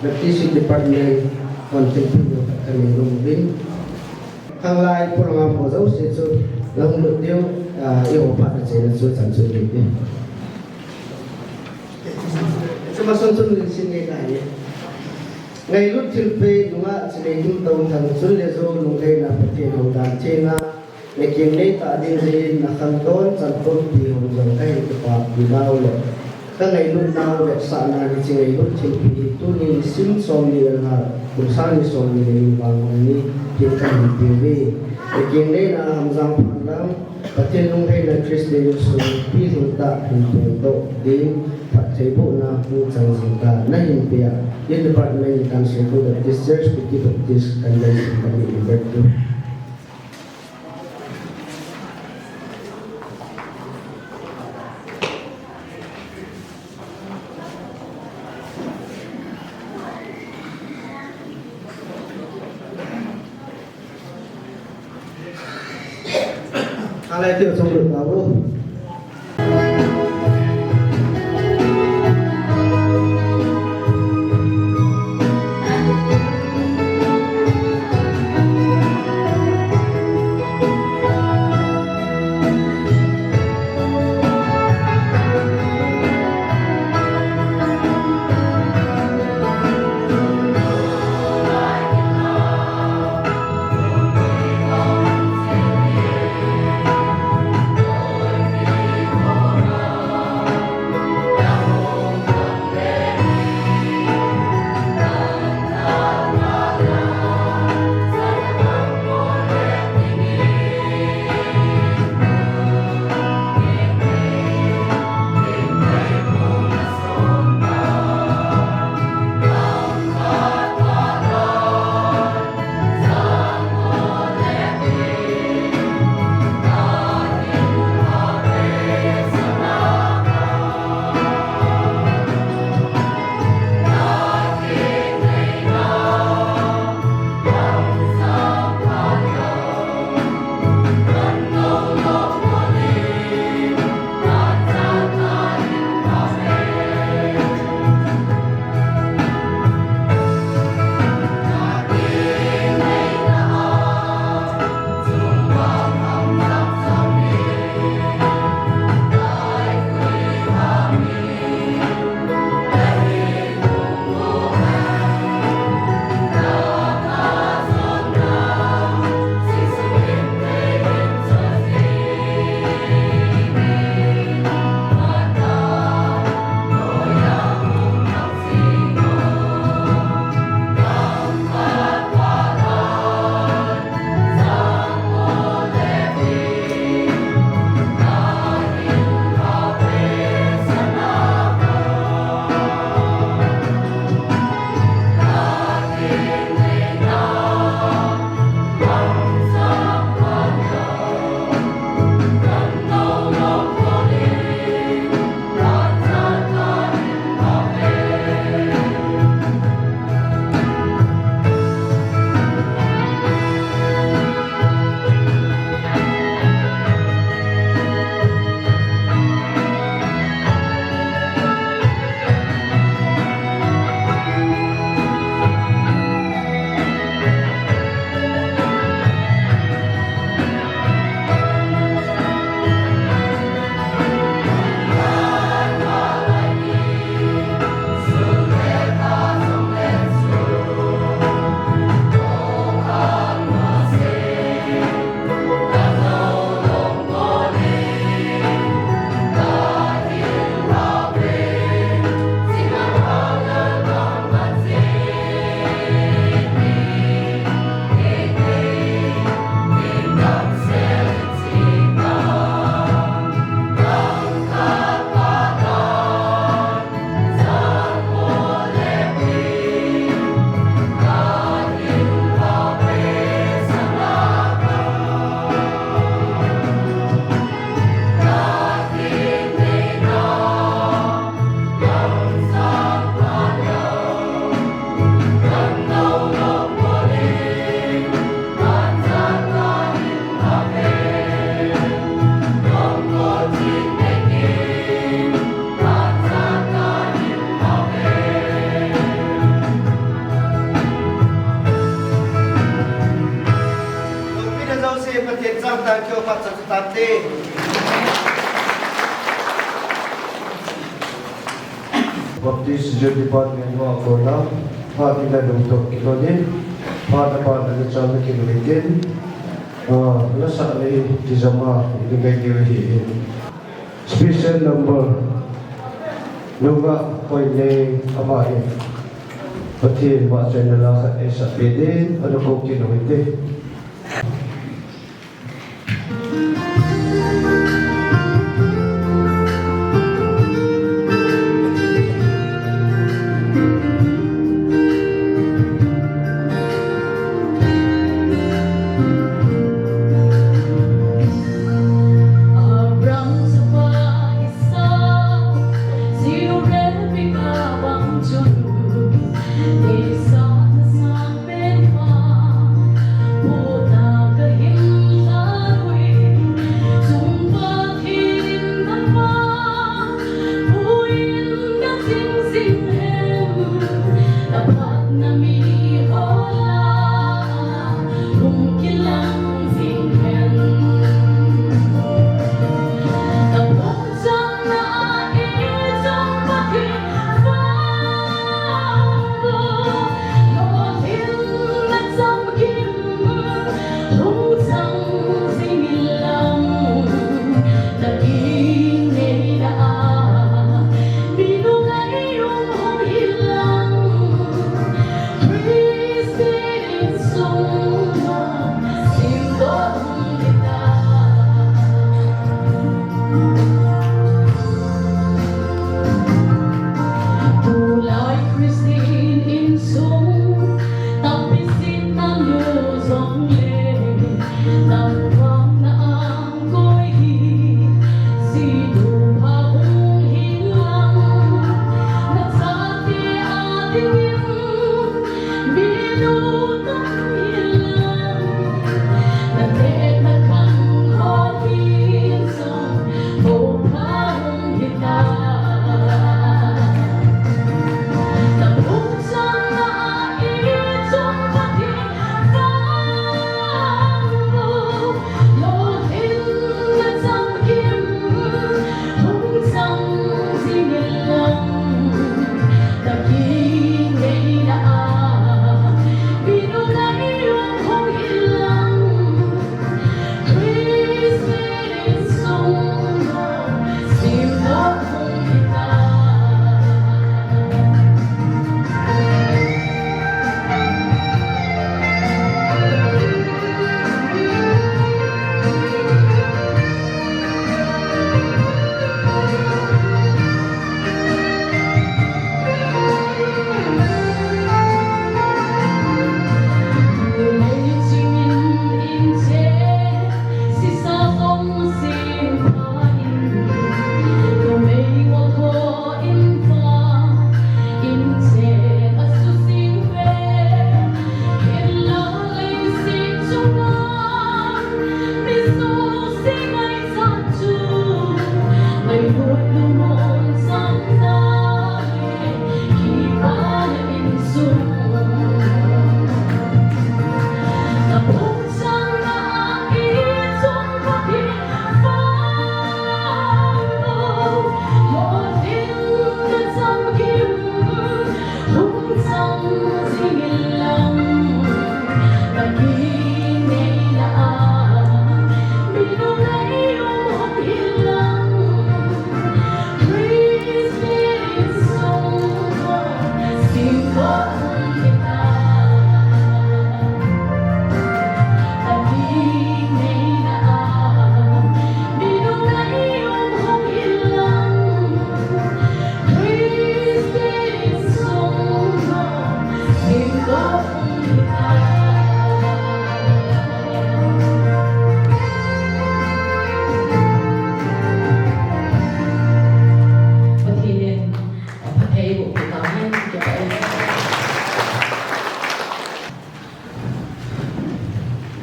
Baptist Department hon thilpeh nu khat kanei nom uvin. Khanglai program ho jouse chu nahung lut diu, ah, eiho phat na cheina chu chan chu ni. Chuma son chun lungset nei kahi. Ngailut thilpeh nunga chinei him tou thang chun le jou lunglhaina Pathen hou dan theng a. Nakeng neitah ding jeh in nakhandoh chan pumpi hon jong kahin kipah pi nau le, kangailut nau le sahna hiche ngailut thilpi hi tuni nisim som ni le nga, kum sang ni som ni le ni vang hon ni tin kahin pe uve. Nakeng neina Hamjang Phanlang, Pathen lungheina Christian insung pi lhung tah hin pengdoh ding phattheibohna hung chang jing tan nahin pe a, Youth Department, Kanseikul Baptist Church, Kuki Baptist Convention Committee member tu. Alai tiu chong lut ta bu. Lungpina jouse Pathen chang tah kio phat chang tante. Baptist Youth Department ho a kona, phat ina lungtop kilhon in, phat a phat a nachal na kilhon in, Ah, la sah le hi tijama i ngai diu ahi. Special number, Nunga Koinei, ama hi Pathen vahchoina la khat eisah peh ding, ana kou kit u hite. Tulai Christian insung, tampi sin na lu jong le, nang vang na ang koi hi, si du pha hung hi lang, na chate a dingin, mi nu tong hi lang, na te na khang ho hi song, ho pha hung hi ta.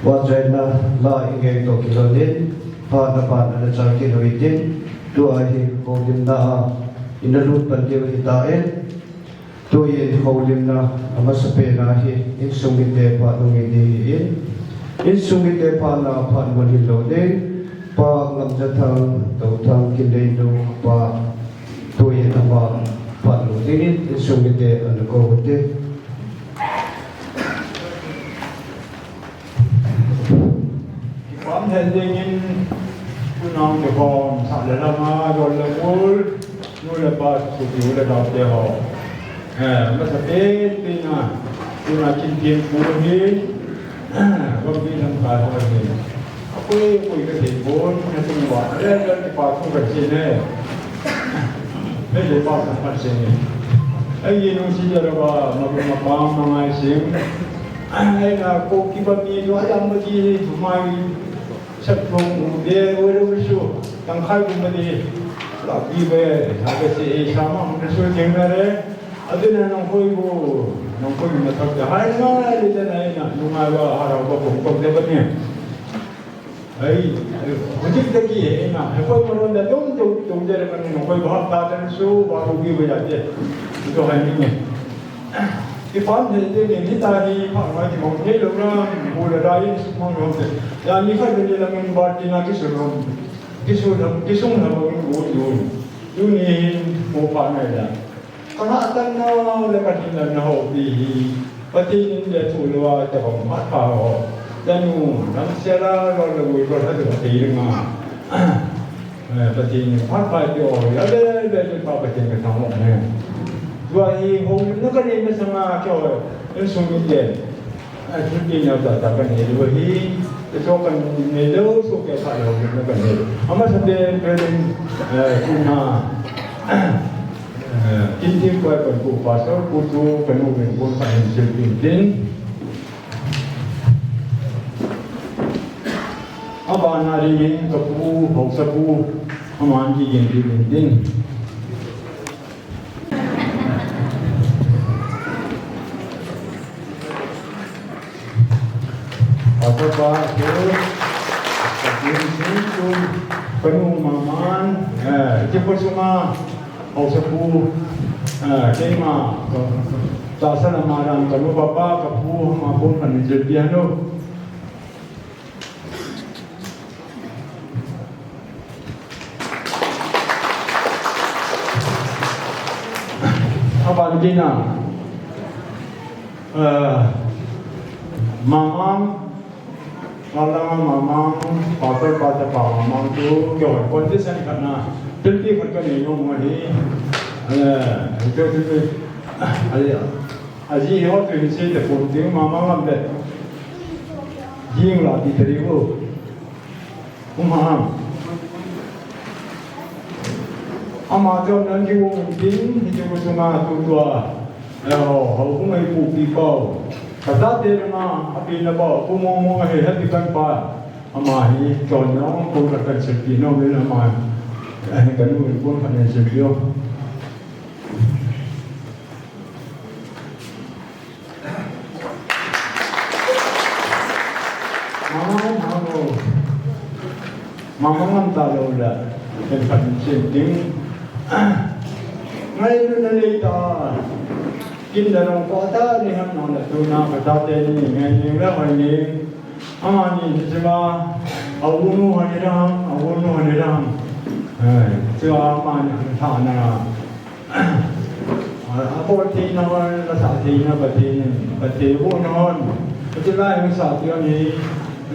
Vahchoina la i ngai toh kilhon in, phat na phat na chang kit u hitin, tua hi houlimna a i na lut pan diu ahi tai. Tuin houlimna amasapen a hi insung mite phat hung hi ding ahin, insung mite phat na phat mun hilou ding, Pa Ngamjathang, Touthang Kinleinu, Pa, tuin ama phat lou dingin insung mite ana kou u hite. Dingin, unang te khom, sa le lama, dol le kul, nu le pa, suti u le dau te ho. Eh, masa pen pen a, tuna chin tien pu hi, gam pi lam kai ho hi. Apoi, apoi ka thei pon, na tung wa, le le pa thu ka chin e. Hei le pa ka chin e. Ei, nung si ja le wa, ma ma pa, ma ngai sing. Ei, na ko ki ba mi, wa ya ma ji, mai. Sep long u de, u de u su, tang khai bu ma de. La bi be, sa ke se, e sa ma, u de su jeng na re. A de na nong koi bu, nong koi bu ma thak de. Hai na, de de na, na, nung ai ba, ha ra ba, kong kong de ba ne. Ai, ai, hu jik de ki, e na, he koi ma ron de, dong, dong, dong de re ma ne, nong koi bu ha ta de su, ba ru bi bu ya de. Ito hai ni ne. Kipah thei te ding hita hi, phat ngai ti mong thei lou na, bu le rai in suk mong lou te. Ya ni khat le ni la min bar ti na kisu lou. Kisu lou, kisung lou bu bu. Tuni hin bu pha ngai la. Ka ha tan na le ka tin na ho pi hi. Pathen in le thu lou a ta bang phat pha ho. Tanu, nam sia la lo le bu lo ha tu te ri ma. Eh, Pathen in phat pai ti o, ya le, le, le, pa Pathen ka thang o ne. Tua hi, houlimna ka nei masang a, kei o, insung mite. A, thil ti neo ta, ta ka nei lou hi, ti so ka nei lou, so ke pha lou, houlimna ka nei. Ama sa te, President, eh, Pu Na, eh, Kin Tin Pai Pan Pu Pastor, Pu Tu, ka nu Vin Pu Pan Sil Tin Tin. Abana dingin ka pu, haosapu, aman kigin dingin din. Haosapa, pu, ka pu, pu, ka nu maman, eh, kipa suma, Haosapu, eh, keima, ka, ka, tahsa lama dang ka nu papa, ka pu, ama pon khat min jilpi hanu. Aban kina, eh, mamang, Ka langa mamang, pastor pa chapa mamang tu, keiho condition khat na, thilpi khat ka nei nom u ahi. Eh, keiho thilpi, aji, aji ho tu hin sei te pon ti mamang lam le. Jing la ti tari u. Um ha. Ama chom nan ki um tin, hi ki mu sunga tu tua. Eh, ho, ho, kung ai pu pi pau. Ka ta te na, a pi na pau, pu mo mo ai, happy kan pa. Ama hi, chon na, kung ka kan se pi no, min ama. Eh, ka nu, kung ka kan se pi o. Mama, mama. Mama ngam ta lou la. Ken kan se ding. Ngai nu na lei ta. Kin da nong ko ta ni ham nong da tu na ka ta te ni ngai ni la ngai ni. Ama ni sima. Au nu ha ni ram, au nu ha ni ram. Ai, tu ama ni tha na. A, a bol theina hon, la sah theina Pathen, Pathen hon hon. Pathen lai hon sah tiu hi,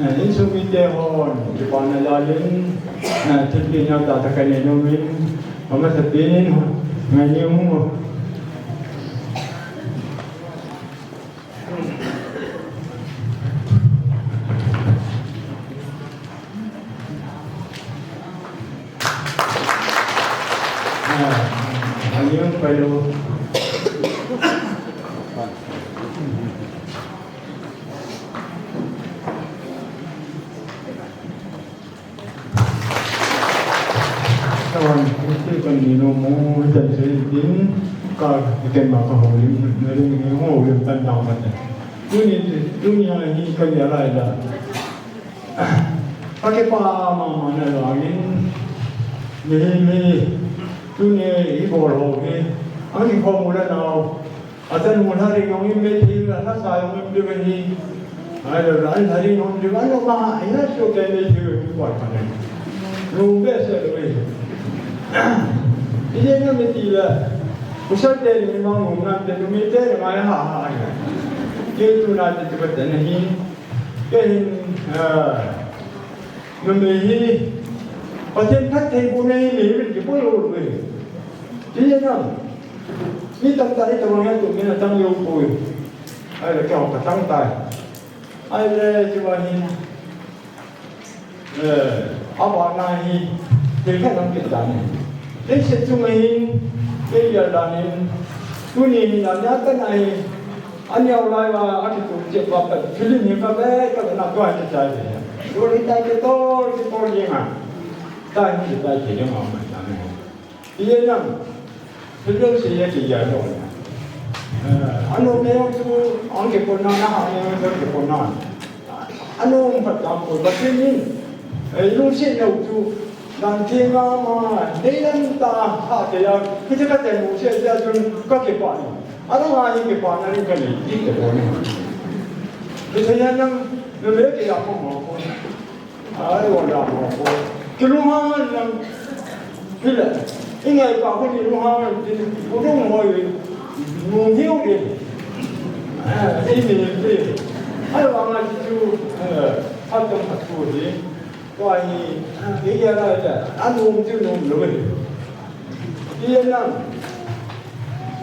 eh, insung mite hon, kipana lalin, eh, thilpeh neo tah tah kanei nom in, amasapen in, ngai ni hung. Tawan, iti kan nino mo, itan sa itin, ka, ikan maka houlim, naring ni houlim tan daw mata. Tuni, tuni ang hi kan yalay da. Ka kipa mama na langin, mihi mi, tuni ibol ho hi, ang ikhomula nau. Atan mun hari nong in me thi la na sa nong in de hi. Ai lo la hari nong de ano ma ai na so ke me thi ko pa ne. Lu be se lo me. Ile na me thi la. Usa te ni ma nong na te me te ma ha ha ai. Ke tu na te te ne hi. Ke hin, ah. Numei hi Pathen phattheibohna hi mihem in kipui lou lou ahi. Ti jeh a, mi tamtah in tabang hian tumin a tam lou poi. Ahile keiho ka tang tai. Ahile tua hi, eh, a bana hi thil khat lam kit dan ahi. Leiset chunga hin, kei gel dan in, tuni hin a nia tan ahi, a neo lai va, a kituh chep va, pat film hi ka ve, ka ve na tua hi ka chai ve. Tua hi tai ke tor, ke tor jeng a. Tai hi tai ke jeng a, ma ta me. Ti jeng a, film se ya ke ya lo. Eh, a nu me chu, ang ke ko na na ha me, ke ko na. A nu phat tam ko, Pathen in, eh, lungset nau chu, dan theng a ma, deidan tah a kei a, hiche ka tel lungset a chun ka kipah e. A dang a hi kipahna ding ka nei, ti te ko ni. Ti te ya nang, na me ke ya ko mo ko. Ai, wa da mo ko. Kilunghang nang, Hile, i ngai pa ko ni lunghang tin, ko dong hoi, nung hiu ni. Ah, i mi ni. Ai, wa ngai chu, eh, a tong a chu ni. Ko ai ni, ah, i ya la ya, a nung chu nung lo ni. I ya na.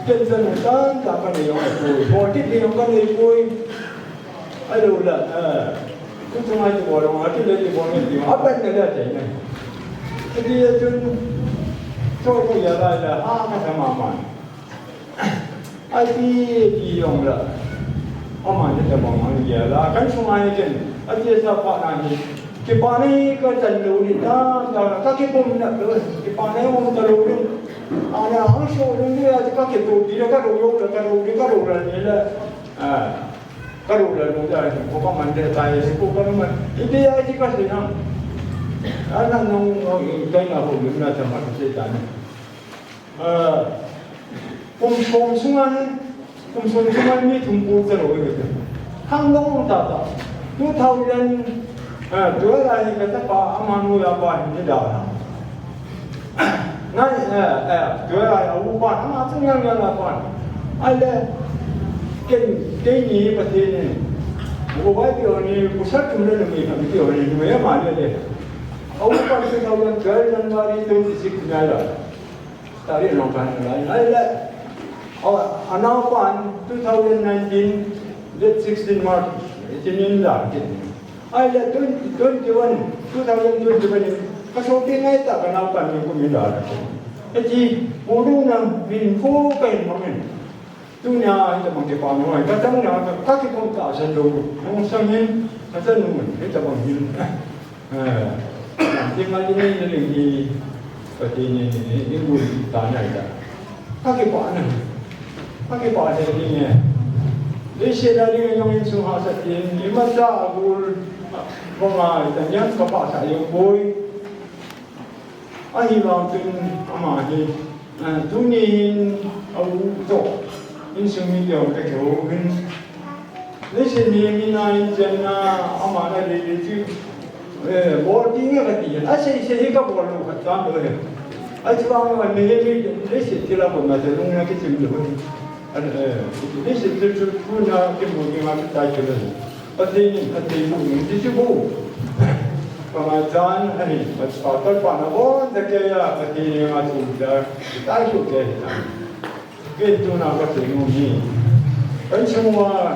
Ken sa nung tan, ta ka ni yong ko. Ko ti ni yong ka ni ko. Ai lo la, eh. Ku tu ngai tu bo lo, ngai tu le tu bo ni tu. A pen ne le te ne. Ti ya chun. Cho ko ya la la, ha ka sa ma ma. Ai ti ti yong la. Ama ne ta ma ma ya la. Kan sunga ni ken. A ti sa pa na ni. Kipah nei ka chan lou ni ta, ta, ka kipum na lou. Kipah nei um ta lou ni. Ana ang so lou ni ya ka kitu ti ka lou lou ka lou ni ka lou la ni la. Ah. Ka lou la lou da ko ka man de ta ye ko ka man. Ipi a ti ka se na. Ana nong nong kai na ho lou na ta ma ka se ta ni. Ah, kum som sunga ni, kum som sunga ni mi thum pu ta lo ni. Khang long ta ta. Two thousand, ah, twelve a ni ka ta pa ama nu ya pa ni da. Ngai, eh, eh, twelve a u pa, ama chu ngai ngai la pa. Ai le, ken, ken ni pa te ni. Ko bai ti ni, ko sa tu le ni, ka ti ni, ni ya ma le le. A u pa two thousand twelve January twenty-six ni la. Tari long kan lai. Ai le. Aw, a nau pan two thousand nineteen, date sixteen March, eighteen in la. Ai le twenty, twenty-one, two thousand twenty-one in. Ka so pi ngai ta ka nau pan ni ku mi la. Eti, pu ru na min ko kai ma min. Tunia, ita bang kipah nuai, ka tang na, ka, ka kipah tahsan lou, nung sang hin, ka tang nung, ita bang hin. Eh, ti ma ti ni ni ni, ka ti ni ni, ni, ni, ni, ta na ita. Ka kipah na, ka kipah na ni ni. Leiset a ding a jong insung hahsat in, imacha a bul, banga, ita niam ka pahsah jong poi. Ahivang chun ama hi, eh, tuni hin a u toh insung mite ho toh kihou hin. Leiset hi mi na in chenna ama na lele chu, eh, bol ding a kati. Asei sei hi kabol lou khat tam lou hi. Achuvang a mi hi mi leiset thil a bol na te lung na kichim lou hi. An, eh, leiset thil chu tuna kimu ding a kitai chu lou hi. Pathen in, Pathen in, ti chu bu. Pama chan, ani, pa, pa, pa, pa, na bon, ta ke ya, Pathen in, a chu da, ta chu ke ta. Ke tu na Pathen in ni. Kan chu wa,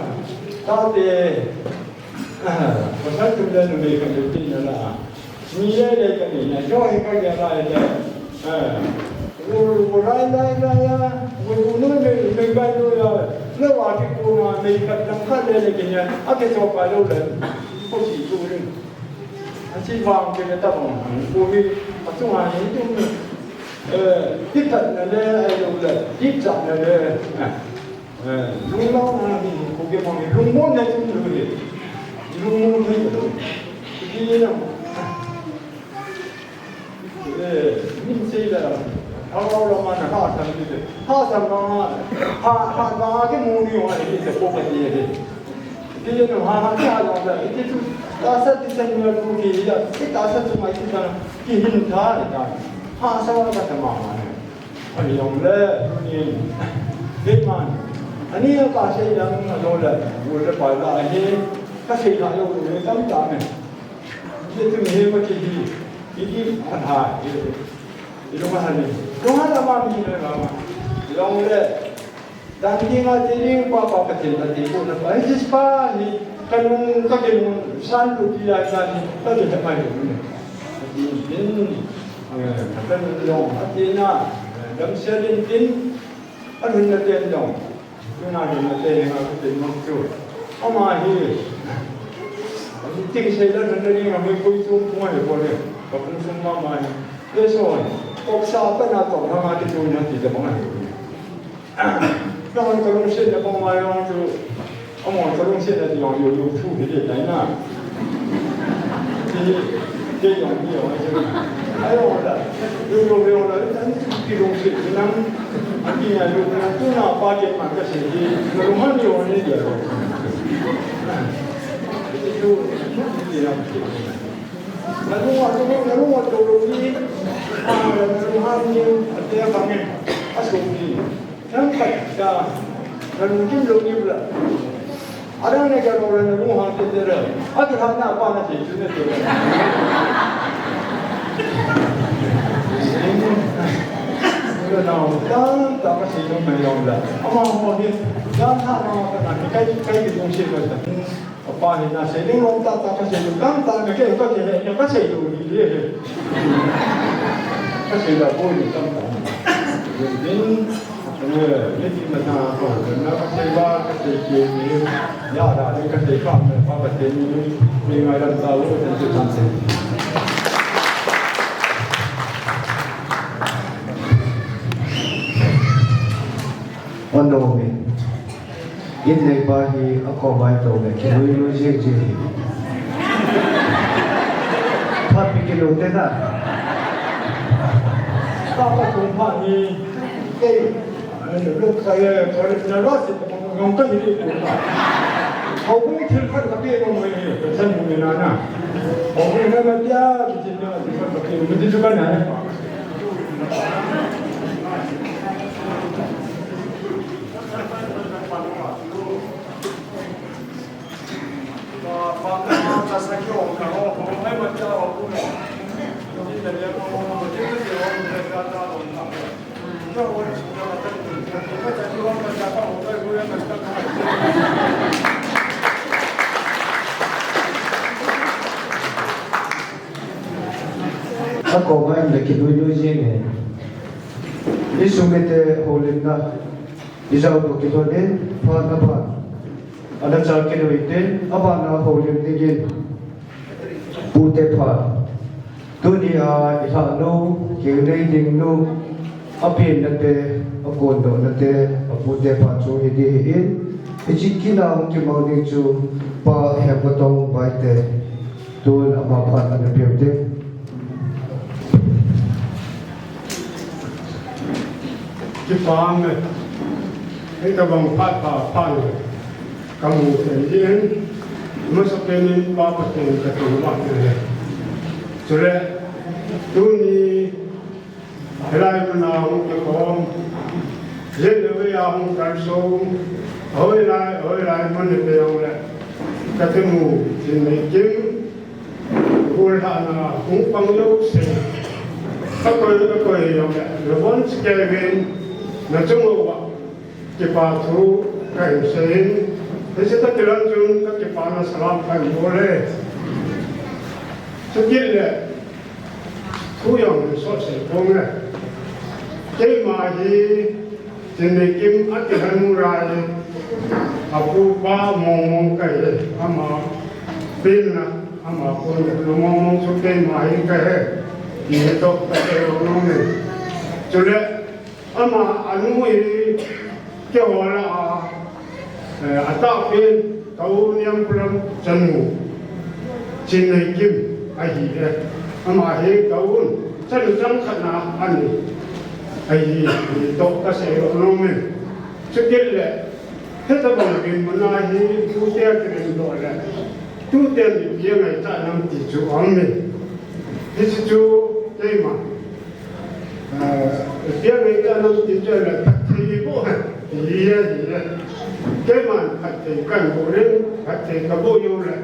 ta te, ah, pa sa tu da nu me kan tu ti na la. Ni le le ka ni na, jo he ka ya la le. Eh. Wo, wo rai rai rai ya. Wo, wo no me, me ka no ya. Le wa ki ko na me ka dang ka le le ki ya. A ke to ka lo le. Ko si tu rin. A si wa ke le ta bang. Ko mi, a tu ma ni tu. Eh, ki ta na le, ai lo le. Ki ta na le. Eh. Eh, lungmong na hi, ko ke mong hi, lungmong na chung lu hi. Lungmong na hi lo. Ki na. Eh, min sei la. Hao hao la ma na ha san ni. Ha san ma. Ha, ha ma ke mong ni wa ni te ko ka ni he. Ki na ha ha ka la da. Ki tu ta sa ti san ni ku ki ya. Ki ta sa tu mai ti ta. Ki hin ta ni ta. Ha sa wa ka ta ma ma ni. Ani jong le, tunin, keiman, ani a ka sei dang a lo le, lo le pa la ahi, ka sei la lo le tam tam e. Hiche mi hi ka ti hi, i ti phat ha, i, i lunghang ni. Lunghang la ma mi le ma ma. Long le, dan ti ma ti ring pa pa Pathen ta ti ko na pa. Hiche pa hi, ka lung, ka kilung, san lu ti ya san ni, ka ti ta mai lu ni. Ti tin, eh, ka kan long, a ti na, eh, dam sia din tin, a lun na ten long. Tuna hi na te nga ka te nok chu. Ama hi. Ti sei la na ni nga mi pui chu pung he ko le. Ka pung sung ma ma hi. Te so. Kok sa pa na to na ma ti tu na ti da ma hi. Na hon ka lung sei na pa ma yong chu. Ama ka lung sei na ti yong yo yo chu hi de dai na. Ti, ti yong ni yong ai chu. Ai yong da. Yo yo yo da. Ni ti lung sei na. Ani a lu na tu na pa ke ma ka sei di, na lu man yo ni dia lo. Ti lu, ti lu, ti lu. Na lu wa lu, na lu wa lu lu ni. A, na lu han ni, a te a ka ngen. A so ni. Nang ka ta, na lu kim lu ni bla. Adang ne ka role na lung hang te te re. Ati hang na pa na te chu ne te. Re na tam ta ka sei lung mai long la. Ama ho hi, dan ha na ka na kai kai ki lung sei ka ta. Apa ni na sei lung long ta ta ka sei lung tam ta na ke ka ke he, ka sei lung ni le he. Ka sei la bo ni tam ta. Din, eh, ni ti ma ta ko, na ka sei ba, ka sei ke ni. Ya da, ni ka sei ka, me pa ka sei ni, ni ngai lam ta lo, ka sei ka sei. Ono mi. In nei pa hi a ko bai to le, ki lui lui jing jing. Phat pi ki lui te na. Pa pa tung pa ni. Ei, ai, lo ka ye, ka ye, na lo si, ngong ka ni ri ko. Hou bu thil khat ka pe ko mo ni, ka chan mo ni na na. Hou bu na ma tia, ki chin na, thil khat ka pe, mo ti chu ka na. A ko bai le ki lui lui jing e. I sung e te houlimna. I jao to ki to din, phat na phat. Ana cha ki lui tin, a ba na houlim ding in. Pu te phat. Tuni a i lhah nu, keu nei ding nu, a pianna te, a kondohna te, a pu te phat chu hi di hi in, hiche kin a hung kimang ding chu Pa Hemkatong Baite, tun ama phat ana pe u te. Kipah e, hitabang phat pha pha le. Ka mu thei jin, masapen in Pa Pathen ka thangvah e. Chule, tuni, hilai mun a hung kikhom, jet le vei a hung kalsong, hoilai, hoilai mun hi pe jong le, ka themu, Chinmeikim, Gollhahna hung pang jouse. Ka koi, ka koi jong le, nabonchauva, na chung uva, kipa thu kahin seiyin. Hiche tah kilan chun ka kipana salam kahin bol e. Chukit le, thu jong hin sot sei ponge. Keima hi, Chinmeikim a kilhen lai, a pu pa mong mong kahi, ama penna, ama pondohna mong mong chu keima hi kahi, ti toh kasei nom e. Chule, ama anu hi, keiho lah a, eh, atahpen, ka u Niangkholam chanu, Chinmeikim ahi e. Ama hi ka u chanu changkhatna ahi. Ahi, ti toh kasei nom e. Chukit le, hitabang dinmun a hi, tute a kidindoh le, tuten ipi angaichat nam ti chu aum e. Hiche chu keima, ah, ipi angaichat nam ti chu le, phatthei bou, hi, hi, hi. Keiman phatthei kahin boh le, phatthei kaboh jou le.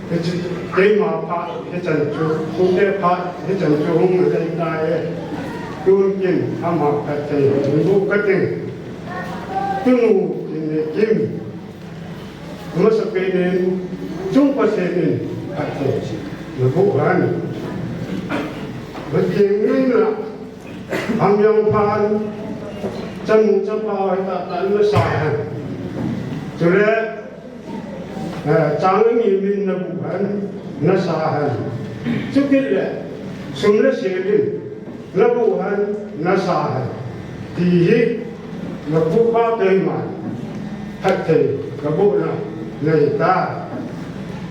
Hiche, keima phat hichan chu, Pu te phat hichan chu hung na dei tai. Tun kin ama ka thei, bu ka ting. Tunu kin ne kim. Masapen in, chung Pathen in, phat thei. Na bu han. Ba kin ni na. Hamyang phan, chanu chapa, hita tan na sa hen. Chule, eh, chang ngi min na bu hen, na sa hen. Chukit le, sum le sel in, na bu hen, na sa hen. Ti hi, na pu pa kei man, phat thei, ka bu na, na hita.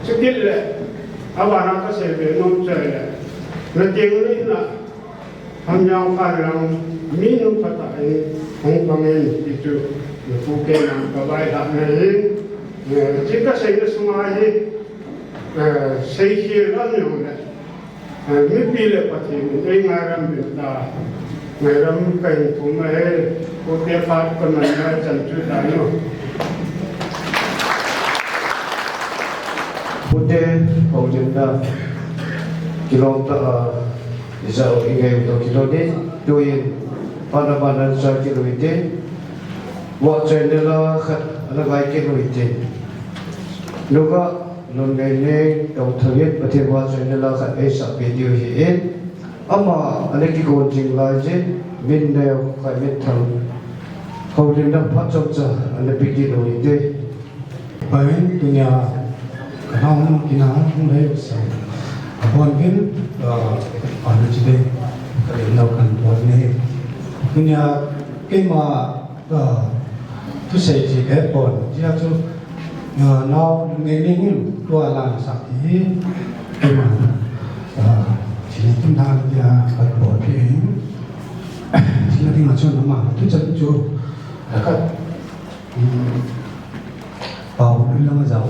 Chukit le, awa na ka sel be nom chai le, na ting ni na, Hamyang phan lang, mi nu phatah in, hung pang in, ti chu, na pu kei man ka vai ha na hin, eh, chi ka sei na sunga hi, eh, sei khel lam jong le, eh, mipi le Pathen in ei ngairam bin ta, ngairam ka hin thum a he, ko te phat ka man na chan chu ta no. Pute, Houlimna, kilom ta a, Ijat u i ngei u toh kilou ding, tuin, pan aban an sa kilou ding, vahchoina la khat ana ngai kilou ding. Nungah, Lunngeinei Tongthang in Pathen vahchoina la khat eisah peh diu ahin, ama ana kigon jing lai jin, min neo khai min thang, houlimna phat chomcha ana pe kilou ding. Pai, tunia, ka nao nao kina, hung lei sa. Abon bin, ah, ana chi ding, ka lei nau kan bon ni. Tunia, keima, ah, thusei chi ke pon, jia chu, ah, nao nge ni ngim, tua lang sa ti, keima, ah, chi ni tum dan dia, ka bon ni. Chi na ding a chu na ma, tu chan chu, ka Pau, lui lang a jao.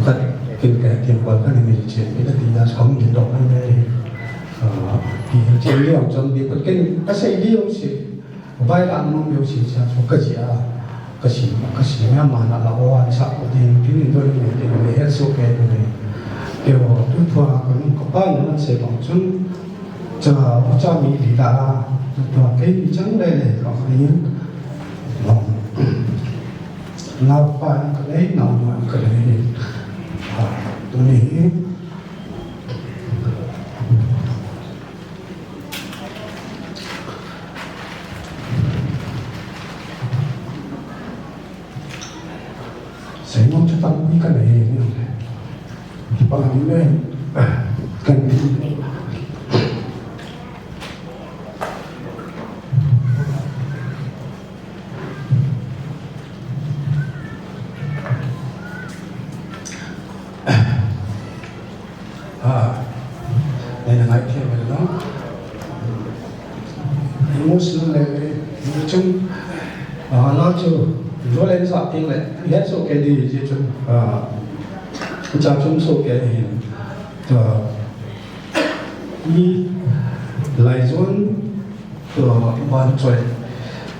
Khat, kin ka, kin kwal ka ni mil chen, kin ka ti na, kong kin dok na me. Ah, ki chen liang chon di, kut kin ka sei liang si. Vai lang nung liang si, sa, so ka si a, ka si, ka si, me ma na la o an sa ko din, kin ni do ni me, kin ni het so ke ni. Ke o, tu thua ka nung ka pa na se bang chun. Cha, cha mi li la, cha kei mi chang le le ka ni. Nau pa ka le, nau ma ka le. Ah, tu ni. Sei nom cha tang ni ka le. Kipah ni le. Kan ni. Ah, nei na ngai thei mai lo. Emotional le, le, chung, ah, na chu, lo le sa ting le, le so ke di ji chu, ah, cha chung so ke hin. To, i lai zon, to, ban choi,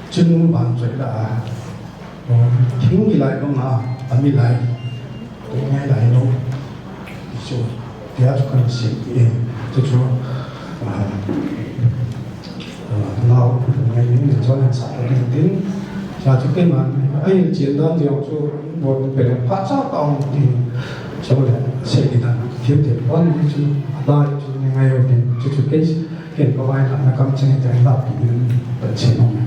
chun ban choi la, to, thing mi lai bang a, a mi lai, to, ngai lai lo. So, tia chu kan si, eh, chu chu, ah, Nau, ngai ni ni chuan sa ka ding tin. Sa chu keima, ai chin dan jong chu, bon pe le pha cha ta ong tin. Chu le, se ni dan, thim thim bon ni chu, a dai chu ni ngai o tin. Chu chu ke, ken ko ai na kam chen te la pi ni, ta chen ong.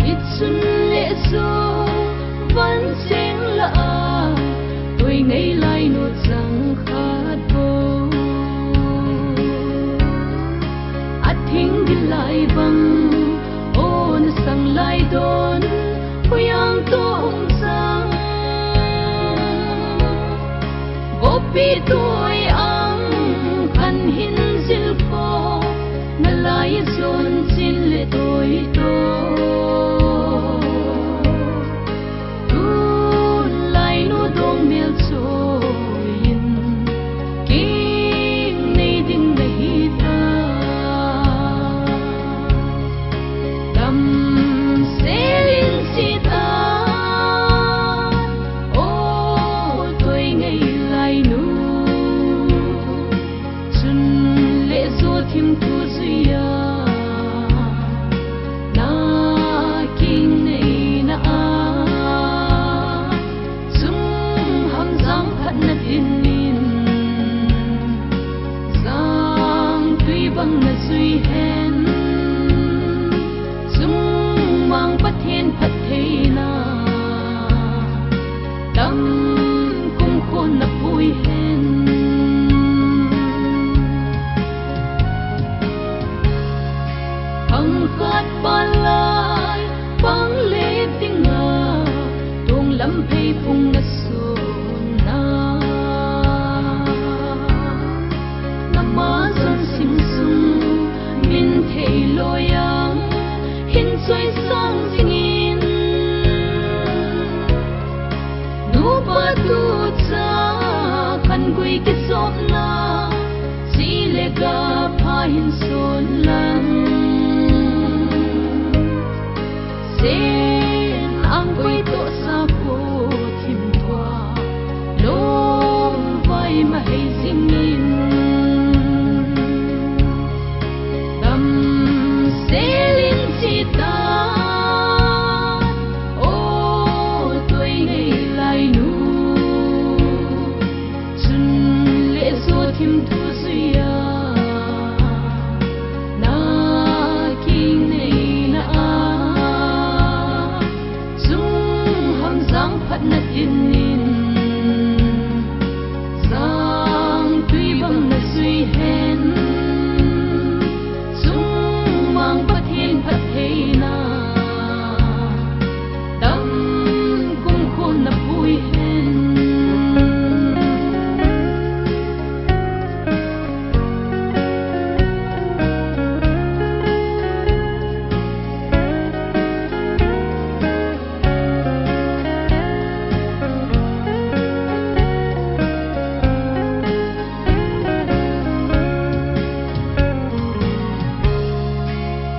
Itsun le so van seng la a, koi ngei lai nu chang khat bou. A thing dil lai bang, o na sang lai don, koi ang to ong sang. Gopi toi ang kan hin zil ko, na lai zon chin le toi. Thim thu zuia na king nei na a, sung ham jang phat na tin in, jang tui bang na zui hen, sung mang Pathen phat theina, dam kum khun na pui hen.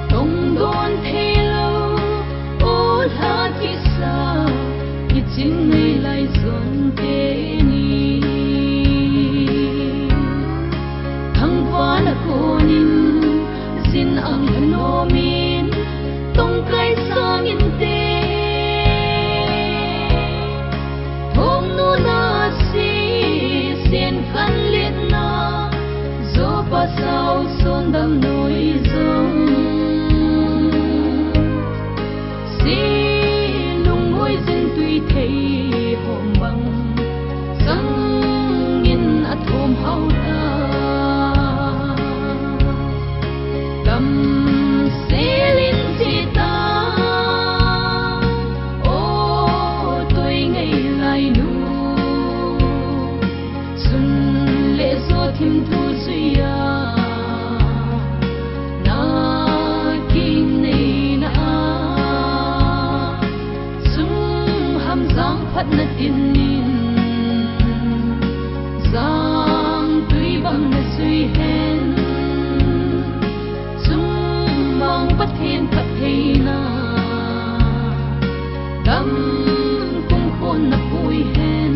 Tong don thei lo, o lha kisa, kichin ngei lai zon te ni. Thangvahna konin, zin ang lhanom in, tong kai sang inte. Thom nuna si, sian khan liatna, zo pasau son dam noi zong. Si lungoi zin tui thei hom bang, sang in a thom hau ta. Kam selin sita, o toi ngei lai nu. Sun le zo thim thu zuia, na king nei na a. Sung ham jang phat na tin in, jang tui bang na zui hen. Sung mang Pathen phat theina, dam kum khun na pui hen.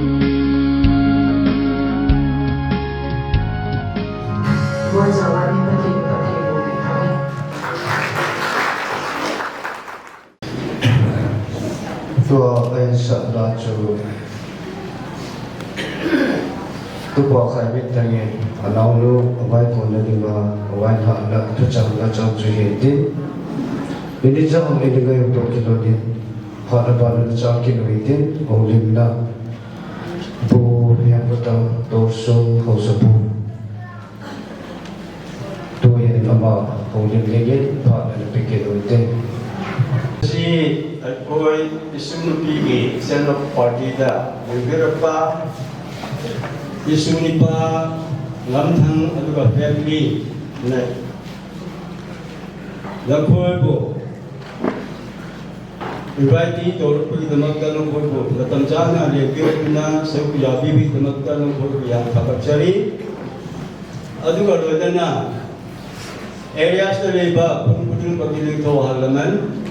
Tua a insahna chu Tupa Khai Minthang in anaonu avaikonna dinga, availhahna thuchang achang chu hitin. Ini chang ini ngai to kilhonin, hahna bana chang kit uhitin, houlimna. Bu Hemkotang Torsung Haosapu. Tuhin ama houlim dingin phat ana pe kit uhite. Hiche, eh, koi isung nupi ki send off party da, Veerappa, isung nipa, Ngamthang, aduga family, ne. Lakhoipu. Invitee tolpu kidamakta nanghoipu, natamjana lengkeu na, seukuya bibi damakta nanghoipu yang thapachari. Aduga loinana, areas na leiba, pungpudung pagilingtho halaman.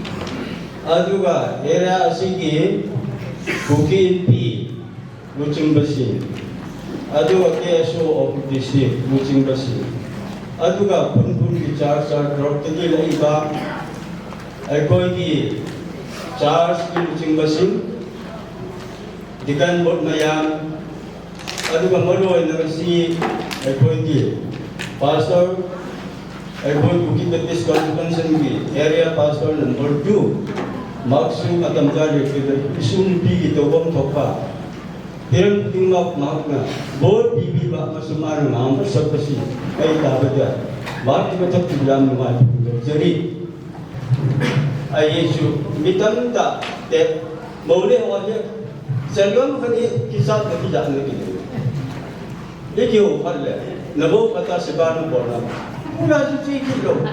Aduga area asiki, Kuki Inpi, Luching Basin. Aduga K S O of district, Luching Basin. Aduga Phunphun ki church, church, road tagi laiba. Aikoi ki church ki Luching Basin. Deacon board mayam. Aduga maloina si aikoi ki pastor. Aikoi Kuki Baptist Convention ki area pastor number two. Maksum atamjale ki isung pi ki tobom thopa. Hiram tingmak makna, bol bibi ba masumar ngam sapasi, ai ta ba dia, ba ti ba thap ti lam ma ti ba jeri. Ai Jesu, mi tamtah te, bole ho je, chalom khani kisa ka ti ja ne ki. Ye ki ho phal le, na bo kata se ba na bo na. Pura ji ji ki lo.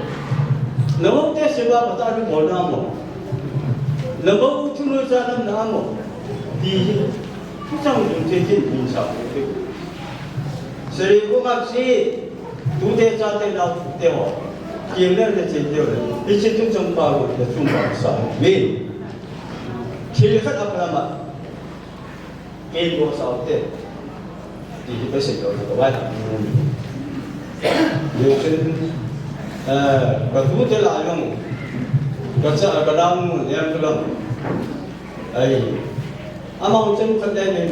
Na bo te se ba kata na bo na mo. Na bo chu no ja na na mo. Ti Tuchang jong che chin min sa. Seri ko ngak si, tute chate naote ho. Kim le le che te ho. Hiche tuchang pa ho, le chung pa sa. Min. Thil khat a pha ma. Min ko sa te. Ti hi pa se ko ko wai. Ye chen, eh, ka tute la jong. Ka cha ka dang, ne ka dang. Ai. Amau chanu khat le nen.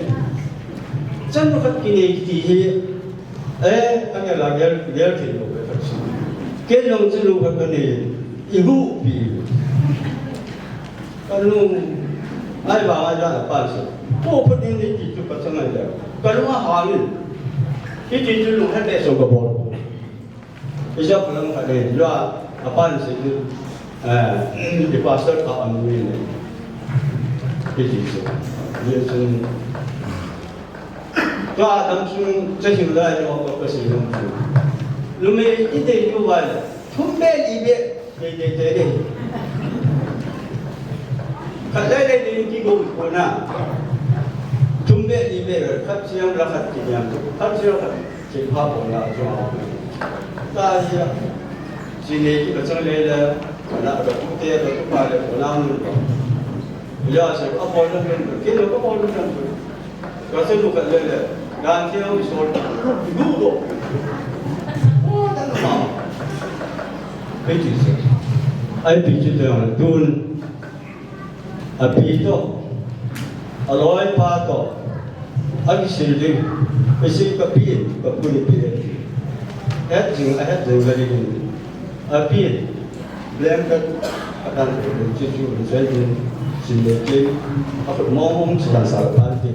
Chanu khat kinei kiti hi. Eh, a gel a gel, gel thei lou ve khat chu. Kei jong chu nu khat ka nei, i gu pi. Ka nu, ai ba ai ja la pa chu. Ko phat ni ni ti chu ka chang ai le. Ka lu a ha ni. Hiti chu lu ha te so ka bol. I ja ka lang khat le, lu a pa ni se ni. Eh, i pastor ka an ni ni. Hiti chu. Ye chu. Tua dam sung cha hing lai lo ko ka si lo. Lu me i te ju wa la. Thum be li be. Te te te te. Khat lai lai te ki go ko na. Thum be li be khat siang la khat ki yang. Khat siang khat ki pha ko na jo. Ta ya. Si ne ki ba chang le la. Na ba ku te ba ku pa le ko na mun ko. Ya se ko ko lo ko. Ki lo ko ko lo ko. Ka se lu ka le le, gan ke ang sol, du do. O, ta ma. Pe ti se. Ai pi ti te ang tun. A pi to. A loi pa to. A ki sil ding. Pe si ka pi, ka pu ni pi. Het jing, a het jing ka ding. A pi. Blanket, a kan chu chu chu chu chu le chu a ko mo mo chu dan sa pa ti.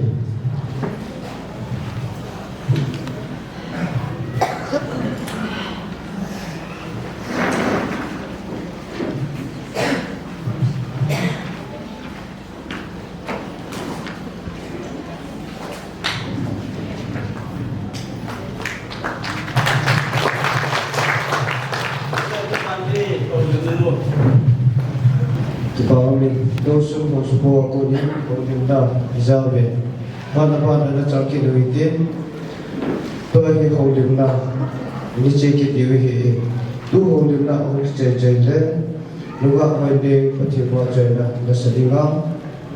Kipa umin, dosun housupo a konin, houlimna, i jao ve. Vana vana na chang kit u hitin, tua hi houlimna, ni che kit diu hi. Tu houlimna, hou che che le, nungah hoi ding, Pathen vahchoina, nasa dinga,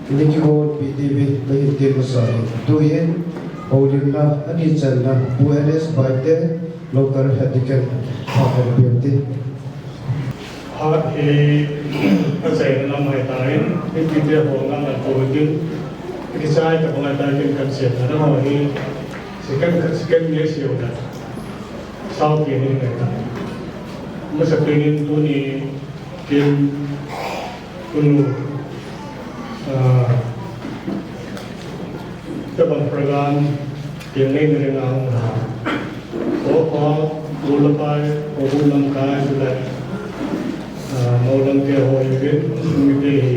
Ni kigon pi ti bi, ka hin tin masa hi. Tu hin, houlimna, ani channa, Pu N S Baite, local head deacon, pha kan pi ti. Hat hi, ka chaina lam hai ta hin, ni pi te ho nga ngan ko tin, ki chai ta ko ngai ta kin kan se na ho hi, second, second ni se ho na. Sao pi ni ngai ta. Masa pi ni tu ni, Kin, kunu, ah, tabang program, kin nei na ring ang ha. Ko ko, ko la pai, ko bu lam kai, tu la, ah, mo lam ke ho yu bin, sung mi te hi.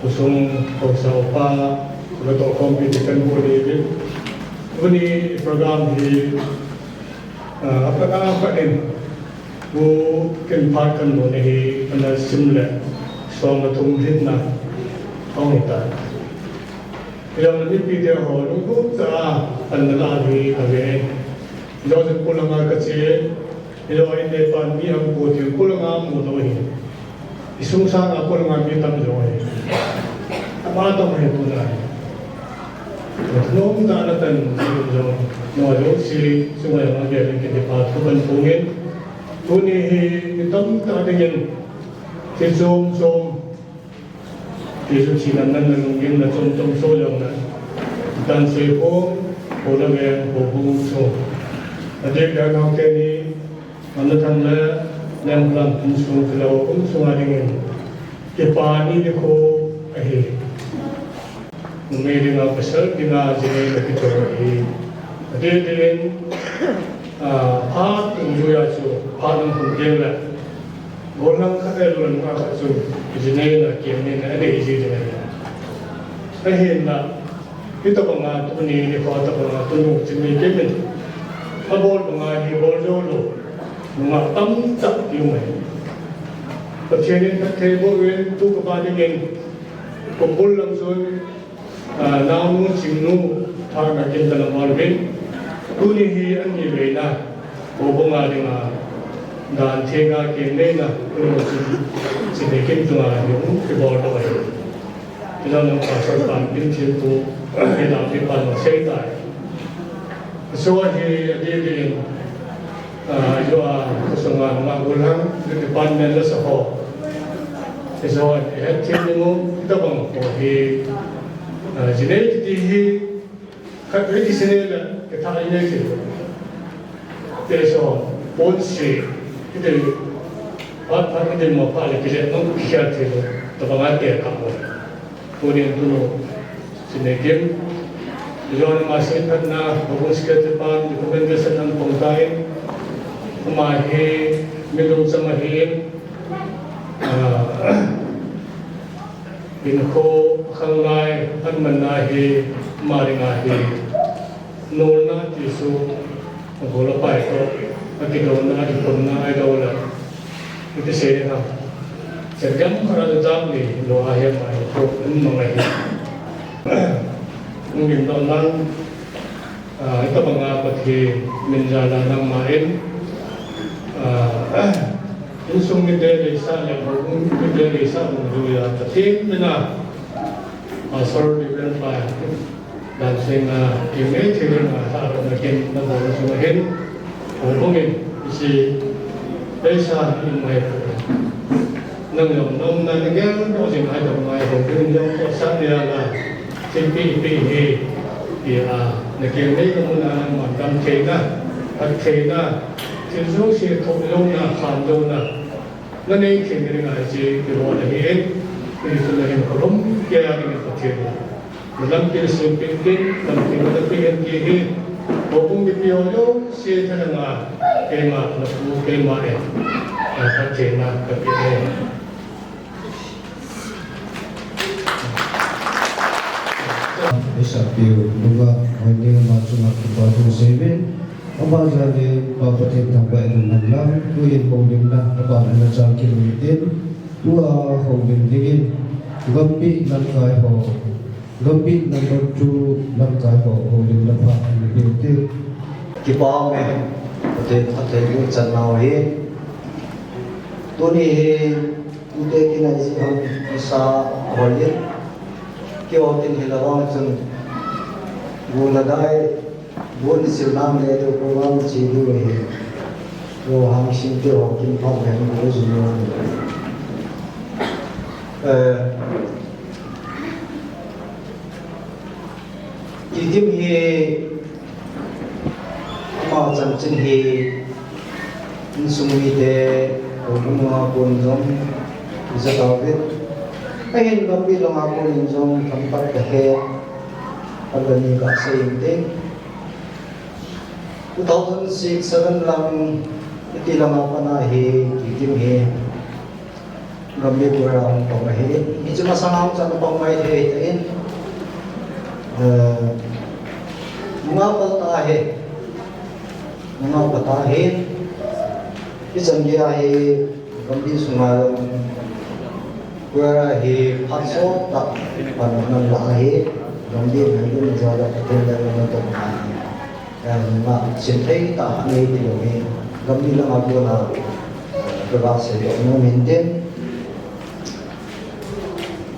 Ko sung, ko sa o pa, ko la to kom pi te kan bu ni bin. Kuni program hi, Ah, a pat a pat in, bu kin phat kan lo ne hi, ana sim le, som le thum hit na, hong hi ta. Hilou na mipi te ho, lungkham ta, an na la hi, a ve. Hilou se pulanga ka che, hilou in le pan mi ang ko thil pulanga mu to hi. I sung sang a kon nga mi tam jo ahi. Ama tam ahi tu na ahi. Nom ta na tan jo. No jo si sung a ma ge len ke pa tu kan pung in. Tuni hi mi tam ta ding in. Ti som som. Ti su chi nan nan nung in na som som so jong na. Tan se ko ko na ve ko ko so. A de ga na ke ni Ana thang le, lem lam kum sung kilo, kum sung a ding in. Kipa ni ni ko ahi. Numei ding a pasal ding a jing in ki to ahi. Ade ding, ah, phat kum ju ya chu, phat lam kum ding le. Golang khat le lu lam khat chu, jing in a kim ni na, ade ji ding a. Ahin la, Hitabanga tuni nikho tabanga tunu chimei kemin. Abol banga hi bol jou lou. Nungah tamtah kium ahi. Pathen in phatthei boh uvin tu kapa dingin. Kumbul lam chun, ah, naonu chingnu thana kin kana bol uvin. Tuni hi ani veina. Ko bunga dinga dan thenga kin neina. Tunu chimei kim tunga hi um kibol lou ahi. Hilou na pasal pan kin thil tu, hilou na pan sei tai. So hi adi din, ah, jo a, kusung a, ma gulang, department la sa ho. So, het thil ni mu, tabang ko hi, ah, jinei kiti hi, khat hi kisine la, Thah i nei thei. Te so, pon si, kiti, phat phat kiti mo pha le kile, nong kikhel thei lo, tabang a te ka mo. Tunin tunu, si nei kim. Yon ma si phat na, Houbung Secretary pan, recommendation an pong ta in. Ama hi, mi lo chama hi, ah, Hinkho khanglai, an manna hi, ama dinga hi, nolna ti chu, agol apai toh, akidouna, akikhomna, ahilou le, iti sei ding ham. Chergam khara jam ni, lo a hi ama hinkho, an mang ahi. Hung lim doh lang, Ah, hitabanga Pathen min jal a nangma in, ah, insung mite leisah le, houbung mite leisah dungjui a Pathen min a, ah, Pastor Reverend Pa, dan seng a, kimei thei ding a, sa rong a kin na bol sung a hin, houbung in, isi, leisah in mai. Nang jong, nang na, na gel doh jing a, jong mai, houbung in jong, tohsah dia la. Thilpeh, peh hi, tia, na keng nei na mun a nangman damtheina, phattheina, thil jouse thoh louna, khan louna, na nei thei ding ahi ti, kibol ahi, hichu na hinkho lom kei a ding Pathen in na lampi sempeh in, lampi na pe hen ti hi, houbung mipi ho jouse thalheng a, keima, na pu, keima in, na phattheina, ka pe e. Isa piu, nuva, hoini ama chunga kipa thu seiyin. Ama jal in, Pa Pathen thangvah in umhen lang, tuin houlimna, abana chang kit u hitin, tua houlim dingin, Gambih lamkai ho, Gambih number two lamkai ho, houlimna pha in peh u hitin. Kipa ume, Pathen, Pathen in chan nau hi. Tuni hi, Tute kinai ji ham, isa hoi le. Keiho kin hilou vang chun, bu ladai, bu ni sil nam le tu program chi diu hi. Lo hang sing te ho kin pha le ni bu ji lo. Eh, Kikim hi ama chanchin hi insung mite, houbung a kon jong ija tauvin. Ahin Gambih langa kon in jong tamtah kahe, abani kasei inte. Two thousand six, seven lang, iti langa pat a hi, Kikim hi. Gambih Choir a hung pang ahi. Hichu masang a hung chan pang mai thei ahi in. Eh, nunga pal ta ahi. Nunga pal ta ahi. Hichan gei ahi. Gambih sunga Choir ahi phat sot tah pan nan la ahi. Gambih ngai dun jala Pathen le ngai to ahi. Eh, ma, sin thei tah a nei ti lou hi, Gambih langa kona, eh, ka va sei lou nom in tin.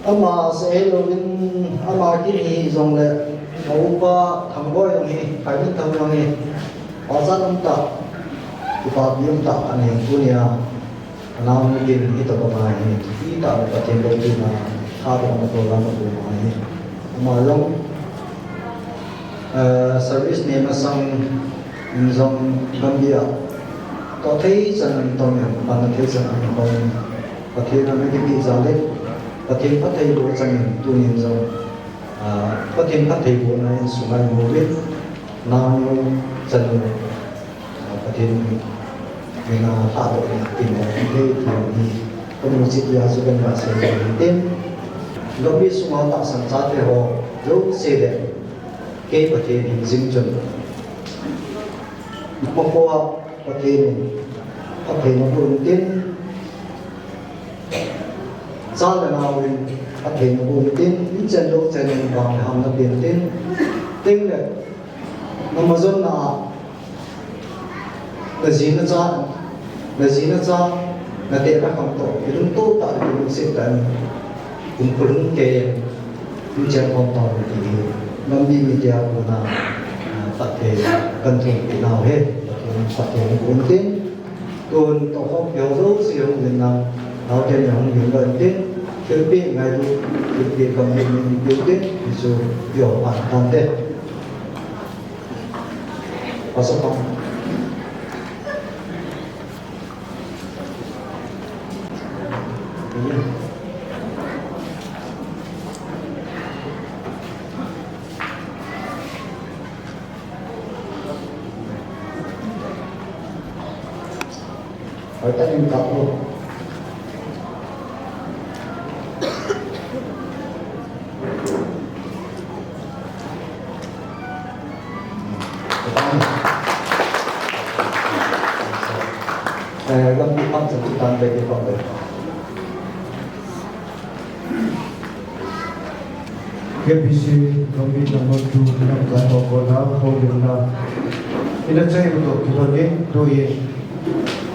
Ama sei lou in, ama kin hi jong le, a upa Thangboi jong hi, Phaiminthang jong hi, pachat um tah, kipapi um tah, ani tunia. Anau kin hi to ka ma hi, hi ta Pathen loupina, tha to ma ko la ma ko ma hi. Ama jong, eh, service nei masang in jong Gambih a. To thei chan an tong in, pan thei chan an tong in. Pathen a na kipi jal le, Pathen phattheiboh chan in tunin jong, ah, Pathen phattheibohna in sungai mo ve. Nang chan Pathen mina lhadoh in tin, eh, hei, ti hi, kamu chit a chu kan va sei tin. Gambih sunga tahsan chate ho, jouse le, kei Pathen hin jing chun. Mapoa Pathen in, Pathen in tin, cha le nau in, Pathen in tin, in chen lo chen in vang le ham na pen tin, tin le, Na majon na, na ji na cha, na ji na cha, na te na kham to, i lung to ta, i lung se ta, kum kulung ke, in chen khom ta, ti hi, nam ni mi tia ku na, ta ke, kan thung pi nau he, ta ke, ta ke, kun tin, Tun to khom pio zo si hung din na, nau te ne hung din lo tin, thilpeh ngai lu, thilpeh kam ni ni pio tin, Jesu pio pan tan te. Pastor Pang. Hoitah in kap o. Eh, gamgi pang chan chu tan be ki pang be. K B C gamgi number two lamkai ho kona houlimna ina chai u toh kilhon in, tuin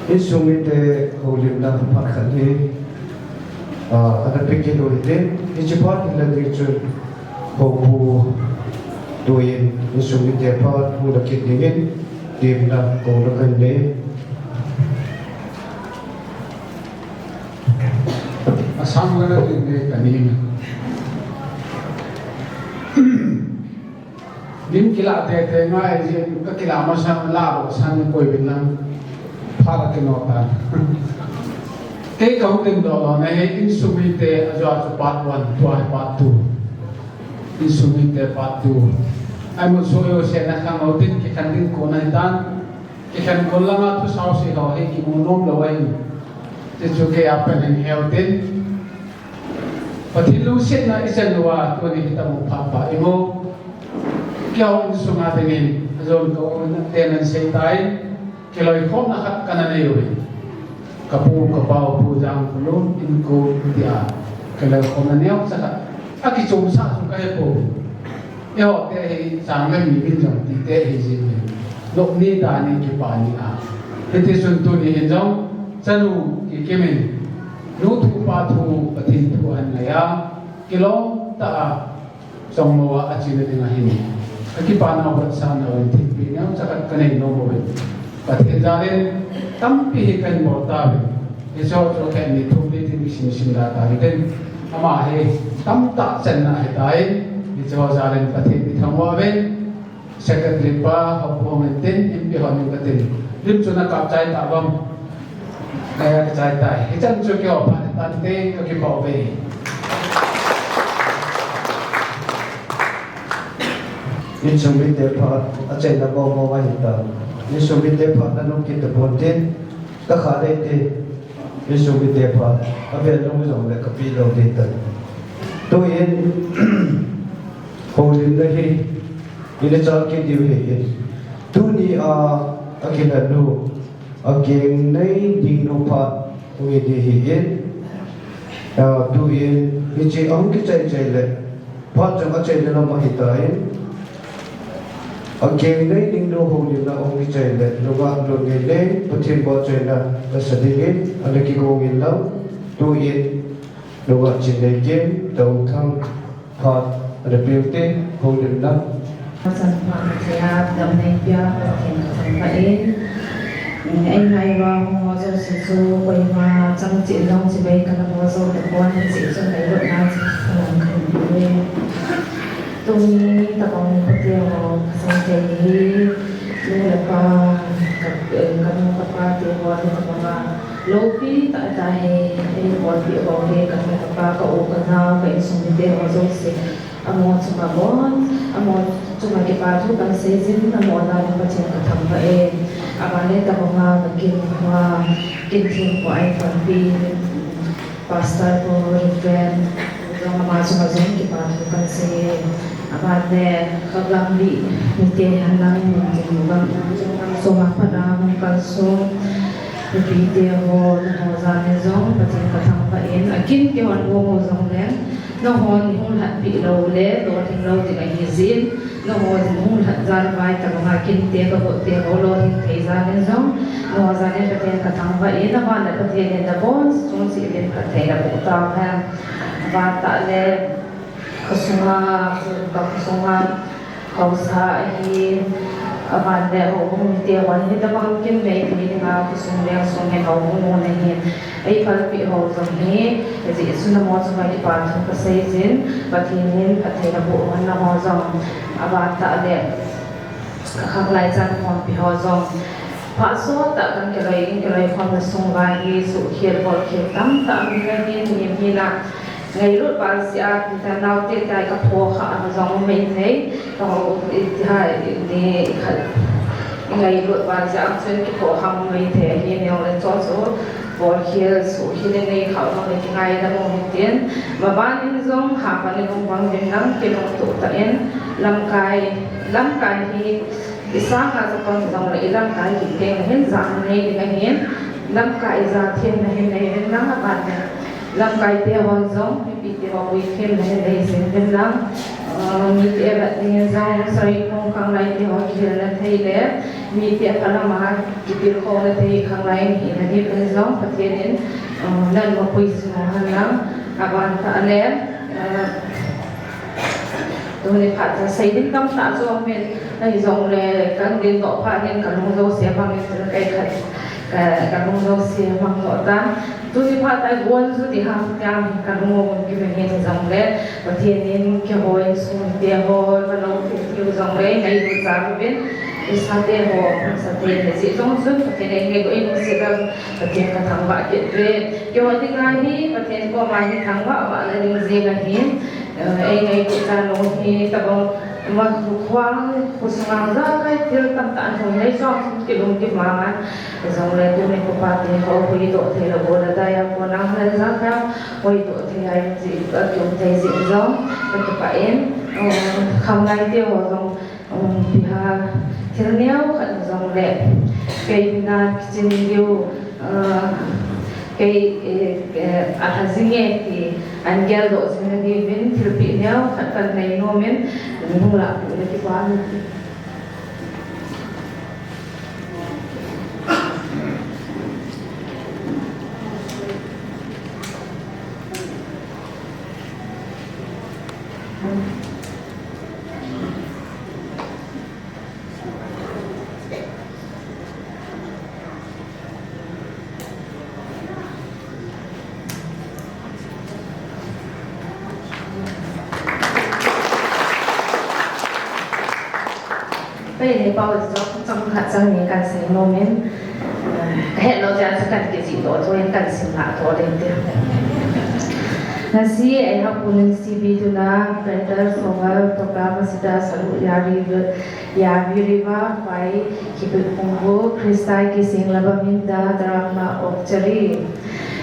insung mite houlimna phat khat hi, ah, ana pe kit u hite. Hiche phat hi la ding chun houpu tuin insung mite phat hung la kit dingin temna kou la kahin nei. Asang lana tin nge kanin. Lim kila tete ngai jin, ka kila masang la ro san koi bin lang. Phat la kino tan. Kei ka hung lim doh lou na hi, insung mite ajo chu part one, tua hi part two. Insung mite part two. Ai mu so yo se na khang o tin kikhen ding ko na hi tan. Kikhen kon langa thusao sei ho hi kimu nom lou ahi. Ti chu kei a pen hin heu tin. Pathen lungsetna i chan uva tuni hi tamu pha pha i mu. Keiho insunga dingin ajon ka u te nan sei tai. Kiloikhomna khat kana nei uve. Ka pu ka pau Pu Jangkholun in ko tia kiloikhomna neocha khat. Akichomsah chu ka he pouve. Eiho te hi chang le mi min jong ti te hi jin le. Lop ni da ni kipa ni a. Hiti chun tuni hin jong chanu kikim in. Nu thu pa thu Pathen thu ahin ngai a. Kilom tah a chongmo a achena ding ahin. Ka kipana u, ka sana u, thilpeh neocha khat ka nei nom uve. Pathen jalin tampi hi kahin bol tauve. Hiche ho chu kei ni thum ni tin kisim sim da tauve tin. Ama hi tamtah channa ahitai. Hiche ho jalin Pathen i thangvah uvin. Secretary pa, ho hung in tin, M P ho ning ka tin. Lim chu na kap chai ta bam. Kaya ka chai tai. Hichan chu keiho phat tante ka kipah uve. Insung mite phat achaina bou bou ahi ta. Insung mite phat na lungkit ta pon tin. Ka kha dei te. Insung mite phat avel lung jong le ka pi lou ding tan. Tuin houlimna hi ina chal kit diu hi in. Tuni a, akilhanu, akeng nei ding nu phat hung hi ding hi in. Ah, tuin hiche ahung kichai chai le phat jong achaina lam ahi tan. Akeng nei ding nu houlimna ahung kichai le, nungah lut ngei le, Pathen vahchoina nasa dingin, ana kigong in lang, tuin, nungah Chinneikim Touthang phat ana pe u te, houlimna. Chan pha na thei a, damna eipea Pathen ka thangvah in. Ei ngai uva hung ho jouse chu, koima chang cheh jong chibai kana bol jou tapon, hiche chun ngailutna chu kahin pe uve. Tuni tabang pute ho kasei thei hi, nu le pa, ka, eh, kanu kapa te ho le tabang a, loupi tah tah hi, ei bolpi ho hi, kanu kapa, ka u ka nao, ka insung mite ho jouse. Amaho chunga bon, amaho chunga kipa thu kahin sei jin, amaho dalin Pathen ka thangvah e. Aban le tabang a, ka kin hoa, kin theng hoa ei panpi, Pastor pu, Reverend, jong ama chunga jong kipa thu kahin sei. Aban le ka gamgi mite hanlang mun jing gam soma phat a hung kalsong. Nupi te ho, nangho jal in jong Pathen ka thangvah in, akin kihon ho jong le, nangho ni hung lhatpi lou le, lolhing lou ding ahi jin. Nangho hung lhat jal vai tabang a kin te ka bol te ho lolhing thei jal in jong, nangho jal in Pathen ka thangvah in, aban le Pathen in nabon chunga cheh lim phatthei naboh tauhen. Aban tah le khosunga, ka khosunga haosa ahin, aban le houbung mite hon hitabang kin nei thei dinga khosung leng sung hin houbung mun ahin. Ei phalpeh ho jong hi, ajeh chu nangho chunga kipa thu ka sei jin, Pathen in phatthei naboh hen nangho jong. Aban tah le, Khanglai chan khompi ho jong phat sot tah kan kiloi, in kiloi khomna sung uva hi suhkhel bolkhel tamtah um ding ahin, mi hina ngailut val jeh a, hita naote tai kapho kha jong um maithei, ka ho, i, ti hai, ni khat ngailut val jeh a chun kipho kha um maithei ahi, nijongle chu chu bolkhel suhkhel in nei kha jong le kingaidam u hitin, maban in jong hapan in um vang uvin lang, kilungtoh tah in, lamkai, lamkai hi i sanga chapang jongle i lamkai hi teng hin jana nei ding ahin, lamkai ija themna hin nei uvin lang, aban le lamkai te hon jong mipi te ho pui themna hin nei jing uvin lang, ah, mite vet ding in jong Saikung khanglai te ho kihilna thei le mite aphalam a kitilkhouna thei khanglai hina ding in jong Pathen in, ah, nang mapui jing u hen lang, aban tah le, ah, Tuni phat a sei ding tamtah chu aumin, ahijongle kan dingdoh phat in kalung jouse mang in, chule kei khat ka, kalung jouse mang doh tan. Tuni phat a gon ju ding ham tia kalung um kit in, hijongle Pathen in keiho insung te ho, kalung thil thil jongle ngailut jal uvin, isa te ho, sa te ne ji jong chun Pathen in ngailut in se ka, Pathen ka thangvah kit uve. Keiho dinga hi Pathen koma hi thangvah vahna ding jing ahin. Eh, ei ngailut jal u hi tabang, ama khuang, khosung a jakai thil tamtah ahung nei jong kilungkim a ngan. Jongle tuni kho pate ho huhdoh thei lou bol a dai a, kho nang le jakai huhdoh thei a, ji, a kium thei jeh jong kakipah in, eh, khanglai te ho jong Um, tia, thil neo khat jongle, kei bina kichin diu, ah, kei, eh, eh, alha jinge ti, ahin geldoh jing nadiuvin, thilpeh neo khat kanei nom in, nung lah peh le kipah in. Pei ni pau chu chang khat chang ni kan sei nom in, eh, kahet lou jeh a chu kan kijih doh chu in kan sim lah doh ding ti. Ngasi ei ha punin C B tuna Greater Songal program asida salu yari Yaviriva Pai Kipikungbu Krista Kising Laba Minda Drama Okchari.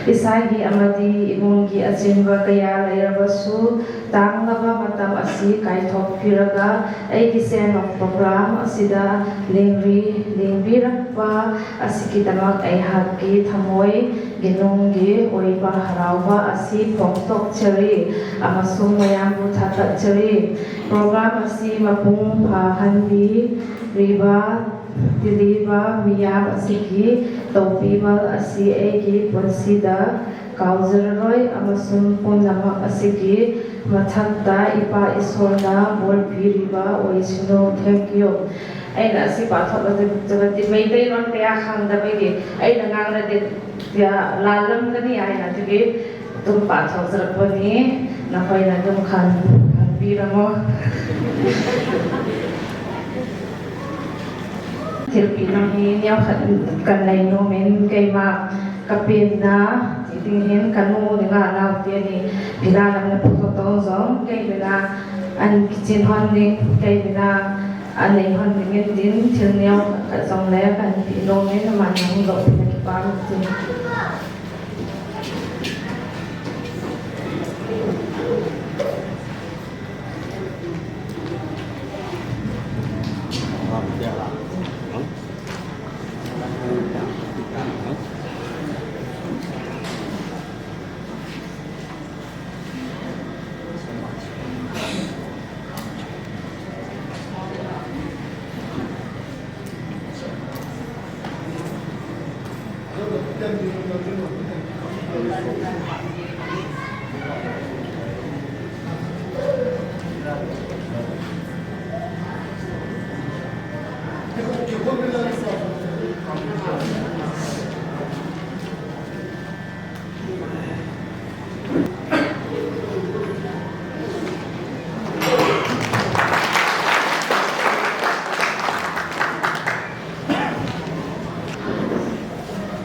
Isai hi amadi imungi achinva kaya lairava su tang laba matam asi kaithok piraga ei kisenok program asida lingri lingvirakva asi kidamak ei haki thamoi ginungi oiva harauva asi phongtok chari amasung mayambu thatat chari. Program asi mapung pha hanbi riba tiliba miyam asiki topi mal asi eiki punsida kaujirroi amasung punlamak asiki mathakta ipa isorna bolpi riba oichinu. Thank you. Eina asi pa thot la jati Meitei lon kaya khangda bagi eina ngang na de ya lalam kani eina tiki Tum pa thok jat poni, nakoi na tum khan, khan pi ra mo. Thilpeh nang hi neo khat kan nei nom in keima ka penna, ti ding hin ka nu dinga naote ni, pila lam na phu to jong, kei bina an kichin hon ding, kei bina an nei hon ding in tin, thil neo khat jong le kan pe nom in, aman nang lo pina kipa tin.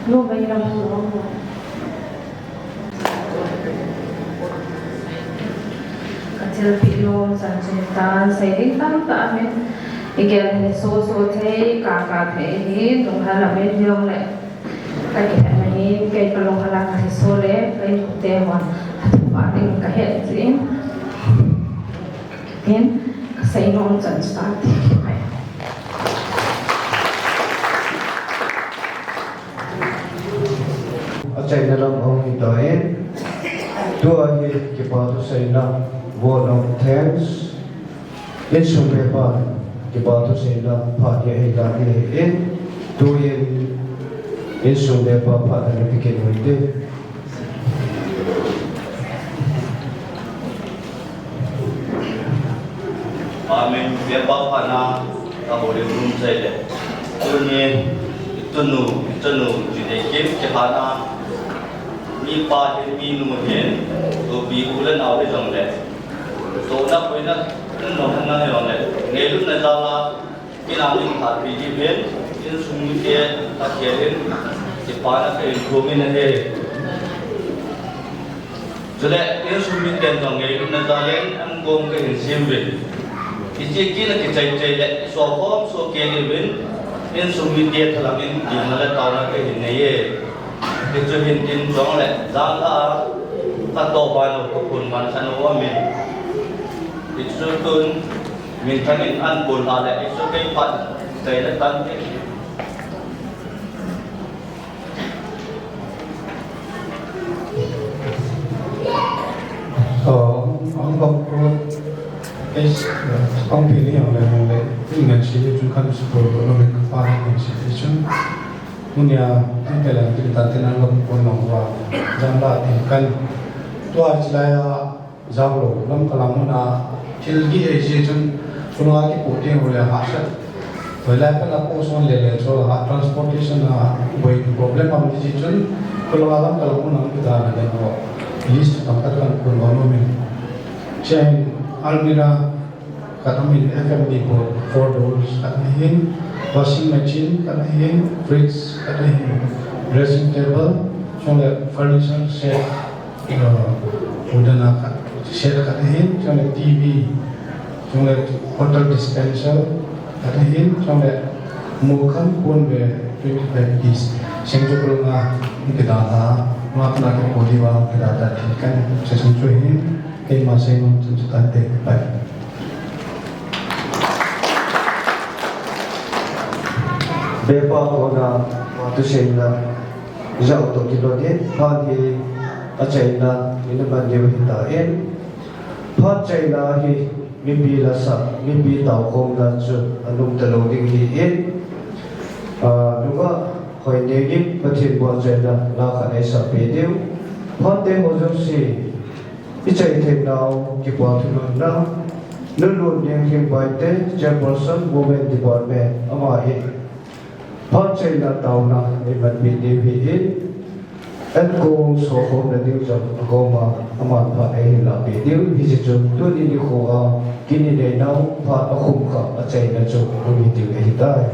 Lo vei lam lo. Ka thilpeh nom chan chu hitan, sei ding tamtah aum in, i gel hi soso thei, ka ka thei hi, lunghel aum in jong le. Ka kihet na hin, kei ka lunghel a ka hi so le, ka inkote hon, athupa ding ka het jin. Tin, ka sei nom chan chu tati. Achaina lam ahung hitan, tua hi kipa thuseina, vote of thanks. Insung bepa kipa thuseina phat hi ahi lai in, tuin insung bepa phat ana kikin uite. Amen. Bepa phat na, ka bol in um chai le. Tuni, i tunu, i tunu, ti nei kim, kipana. Mipa hin, minu hin, tupi u le nau hi jong le. Tohna, boina, nunnom na jong le. Ngailutna jal a, Kei in phat pi ding uvin, insung mite, Pathen in, kipana kahin thum in ahi. Chule, insung miten jong ngailutna jal in, ankong kahin sem uvin. Hiche kina kichai chai le, sokhom soh kei ding uvin, insung mite thalang in, gimna le taona kahin nei e. Hichu hin tin jong le, jang a, ka toh ban u, ka phun ban san u amin. Hichu tun, Minthang in an bol a le, i so kei pan, kei le tan kei. Oh, ang bang ko, kei, ang pili ang le, ang le, in ngan si le, chun kan support ko, no, min ka pa, ngan si le, chun. Munia, tin te le, tin tan, tin ang bang ko, no, wa, jam ba, tin kan. Tua, chilaya, Jang lou, lam kalam mun a, thil gih eisei chun, khulanga kipoh teng uleh hahsat. Hoilai pena post hon lele chu, ha transportation a, boi problem um ti chun, khulanga lam kalam mun a, kidana ding ho. List tamtah kan kun bang umin. Chen, almirah, khat amin F M D board, four doors, khat ahin, washing machine, khat ahin, fridge, khat ahin, dressing table, chule furniture set, Aa, udan a khat, set khat ahin, chule T V, chule water dispenser khat ahin, chule mukhan pon ve twenty-five piece. Seng chu khulanga kidana, mapna ke podi va kidana, thil kan session chu hin, keima seinom chu tante pai. Bepa kona, thuseina. Jao toh kilhon in, phat hi achaina in aman diu ahitan. Phat chaina hi mipi lasa, mipi taokhomna chu anung talou ding ahin. Aa, nunga hoi nengin Pathen buhchaina la khat eisah peh diu. Phat te ho jouse, ichai thei nau kipa thulhunna, Nunlut Nengthing Baite, Chairperson, Women Department, ama hi Phat chaina taona eimanpeh diu ahin, ankong sokhomna ding jong akoma aman phat eihin lahpeh diu, hiche chu tuni nikho a kin inei nau phat akhum kha achaina chu hung hi diu ahitai.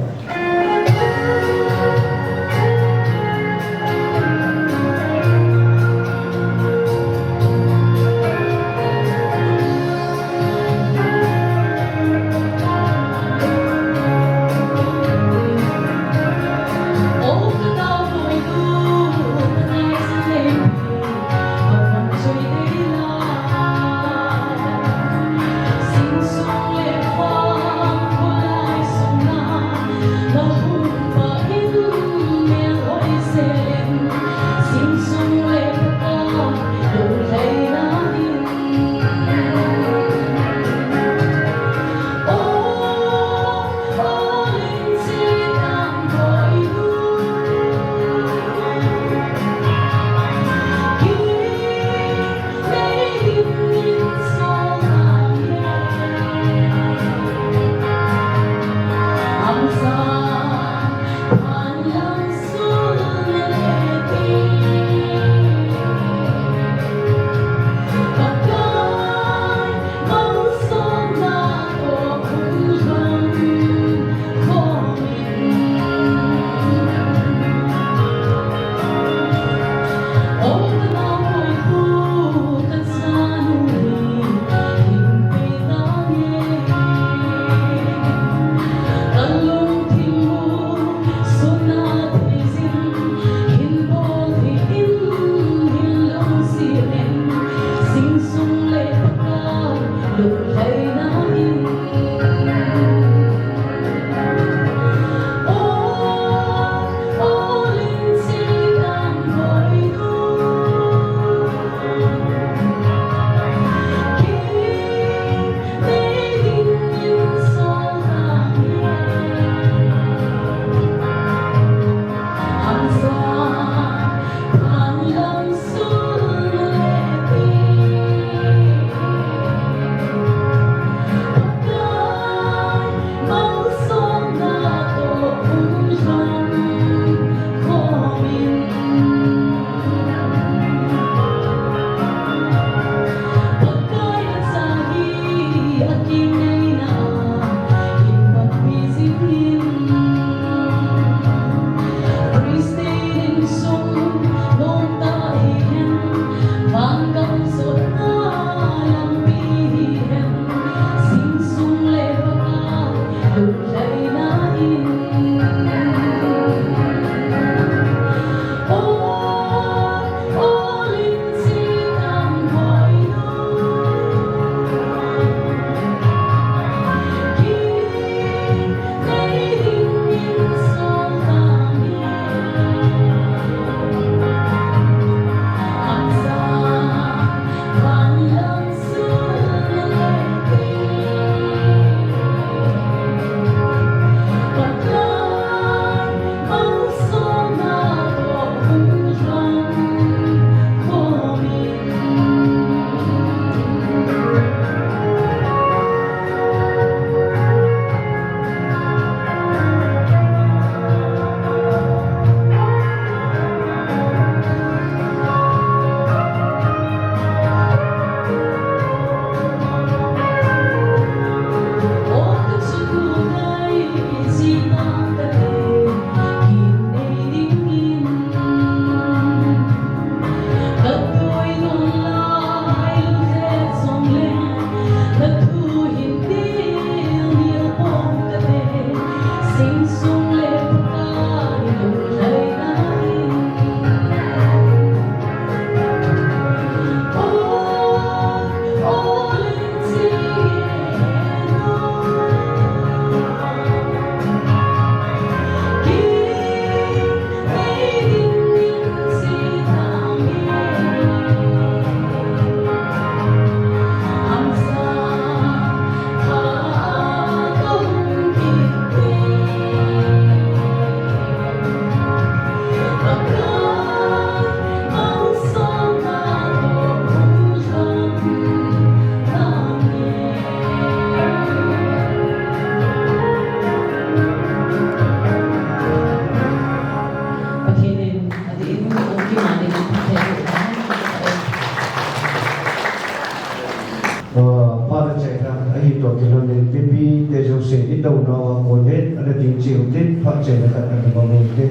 Phatchomna khat kahin bol u hite.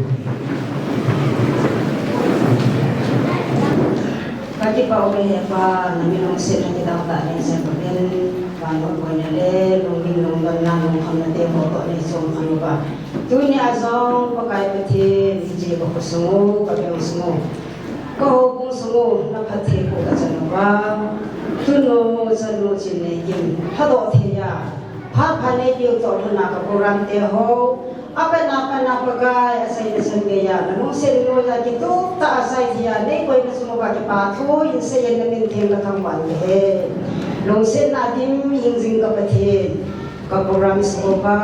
Ka kipah uve Hepa, na min lungsetna kidang tah in jeh in, vangam boina le, lungdon lungdonna, lungkhamna te ho toh nei chom khan uva. Tunia jong Pakai Pathen, hiche ka khosung u, ka veng sung u, ka houbung sung u, na phattheiboh ka chan uva. Tunu, chanu, Chinneikim, phatdoh thei a, phat pha neipiu toh lhon a ka program te ho, apat apat a Pakai, asei na chan geiya, na lungset noiya kitup tah a asei thei a, nei koina sung uva kipa thu hin seiyin, na min theng ka thangvah in ka he. Lungsetna dim hing jing ka Pathen, ka program sung uva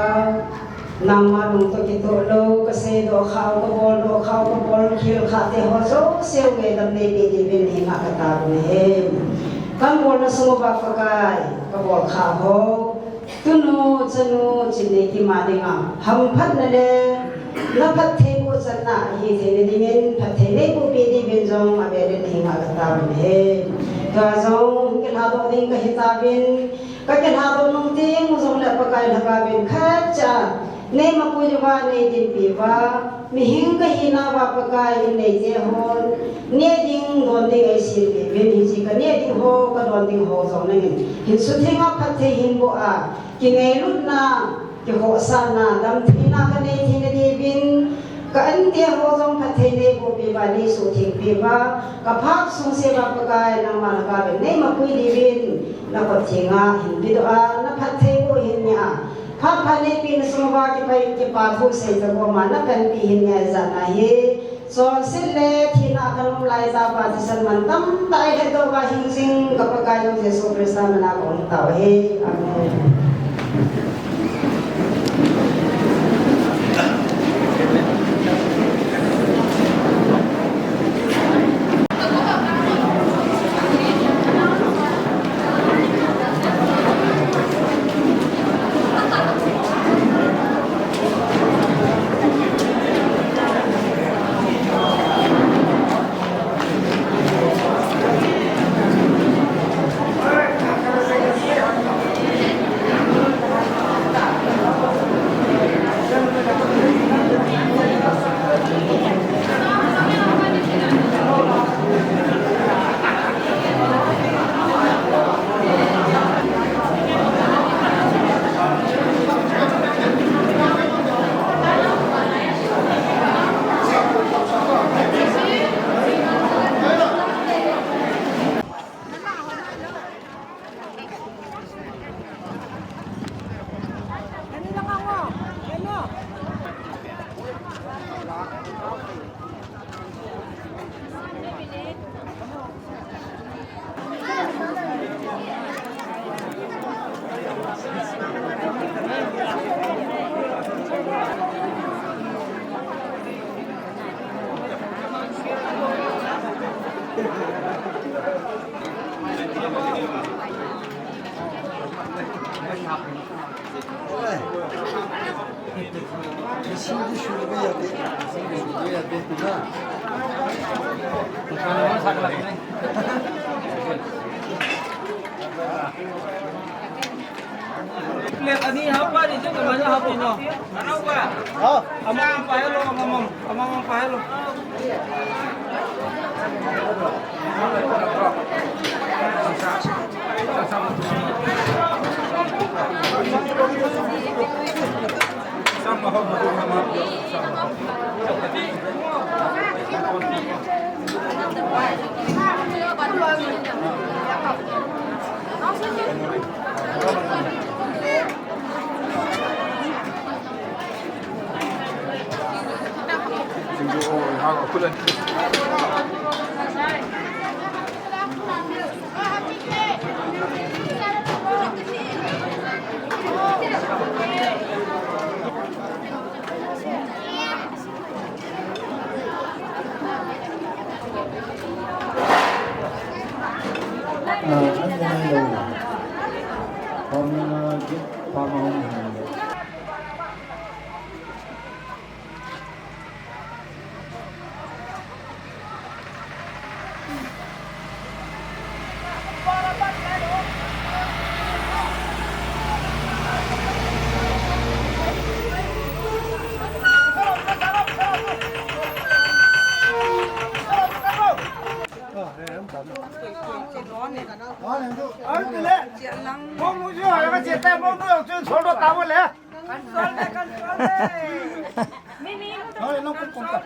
nangma lung toh kitoh lou, ka seidoh khah u, ka boldoh khah u, ka bolkhel khah te ho jouse u ngaidam nei peh diuvin na henga ka taovin ahi. Ka bolna sung uva Pakai, ka bol khah ho, tunu, chanu, Chinneikim a dinga hamphatna le na phattheiboh channa ahi theina dingin, phatthei neiboh peh diuvin jong avel in na henga ka taovin ahi. Tua jong kilhadoh ding ka hi tauvin, ka kilhadoh nung teng u jongle Pakai, Lhagao vin khatcha nei mapui uva, nei dinpi uva, mihing ka hina uva Pakai, in neite hon neh ding don ding eisem peh uvin, hiche ka neh ding ho, ka don ding ho jong nangin hin sutheng a phatthei hin boh a, kingailutna, kikhohsahna, damtheina ka nei theina diuvin, ka ante ho jong phatthei neiboh peh uva, nei sutheng peh uva, ka phak sung se uva Pakai, nangma Lhagao vin nei mapui diuvin, na kot thenga hin vedoh a, na phattheiboh hin neh a, phat pha neipehna sung uva kipa, kipa thu sei tah koma na panpi hin ngai jana hi. Chonset le thina a ka um lai tah uva thisan mantam tah a eilhahdoh uva hing jing ka Pakai nu Jesu Christa mina ka um tau ahi. Amen. Plate ani hapa ni, je kamana hapa no. Ano ba? Oh. Amang pa hello, amang, amang pa hello. Te mo no chu sol do ta mo le. Control de, control de. Ni, ni. No, no, kum, kum, kum.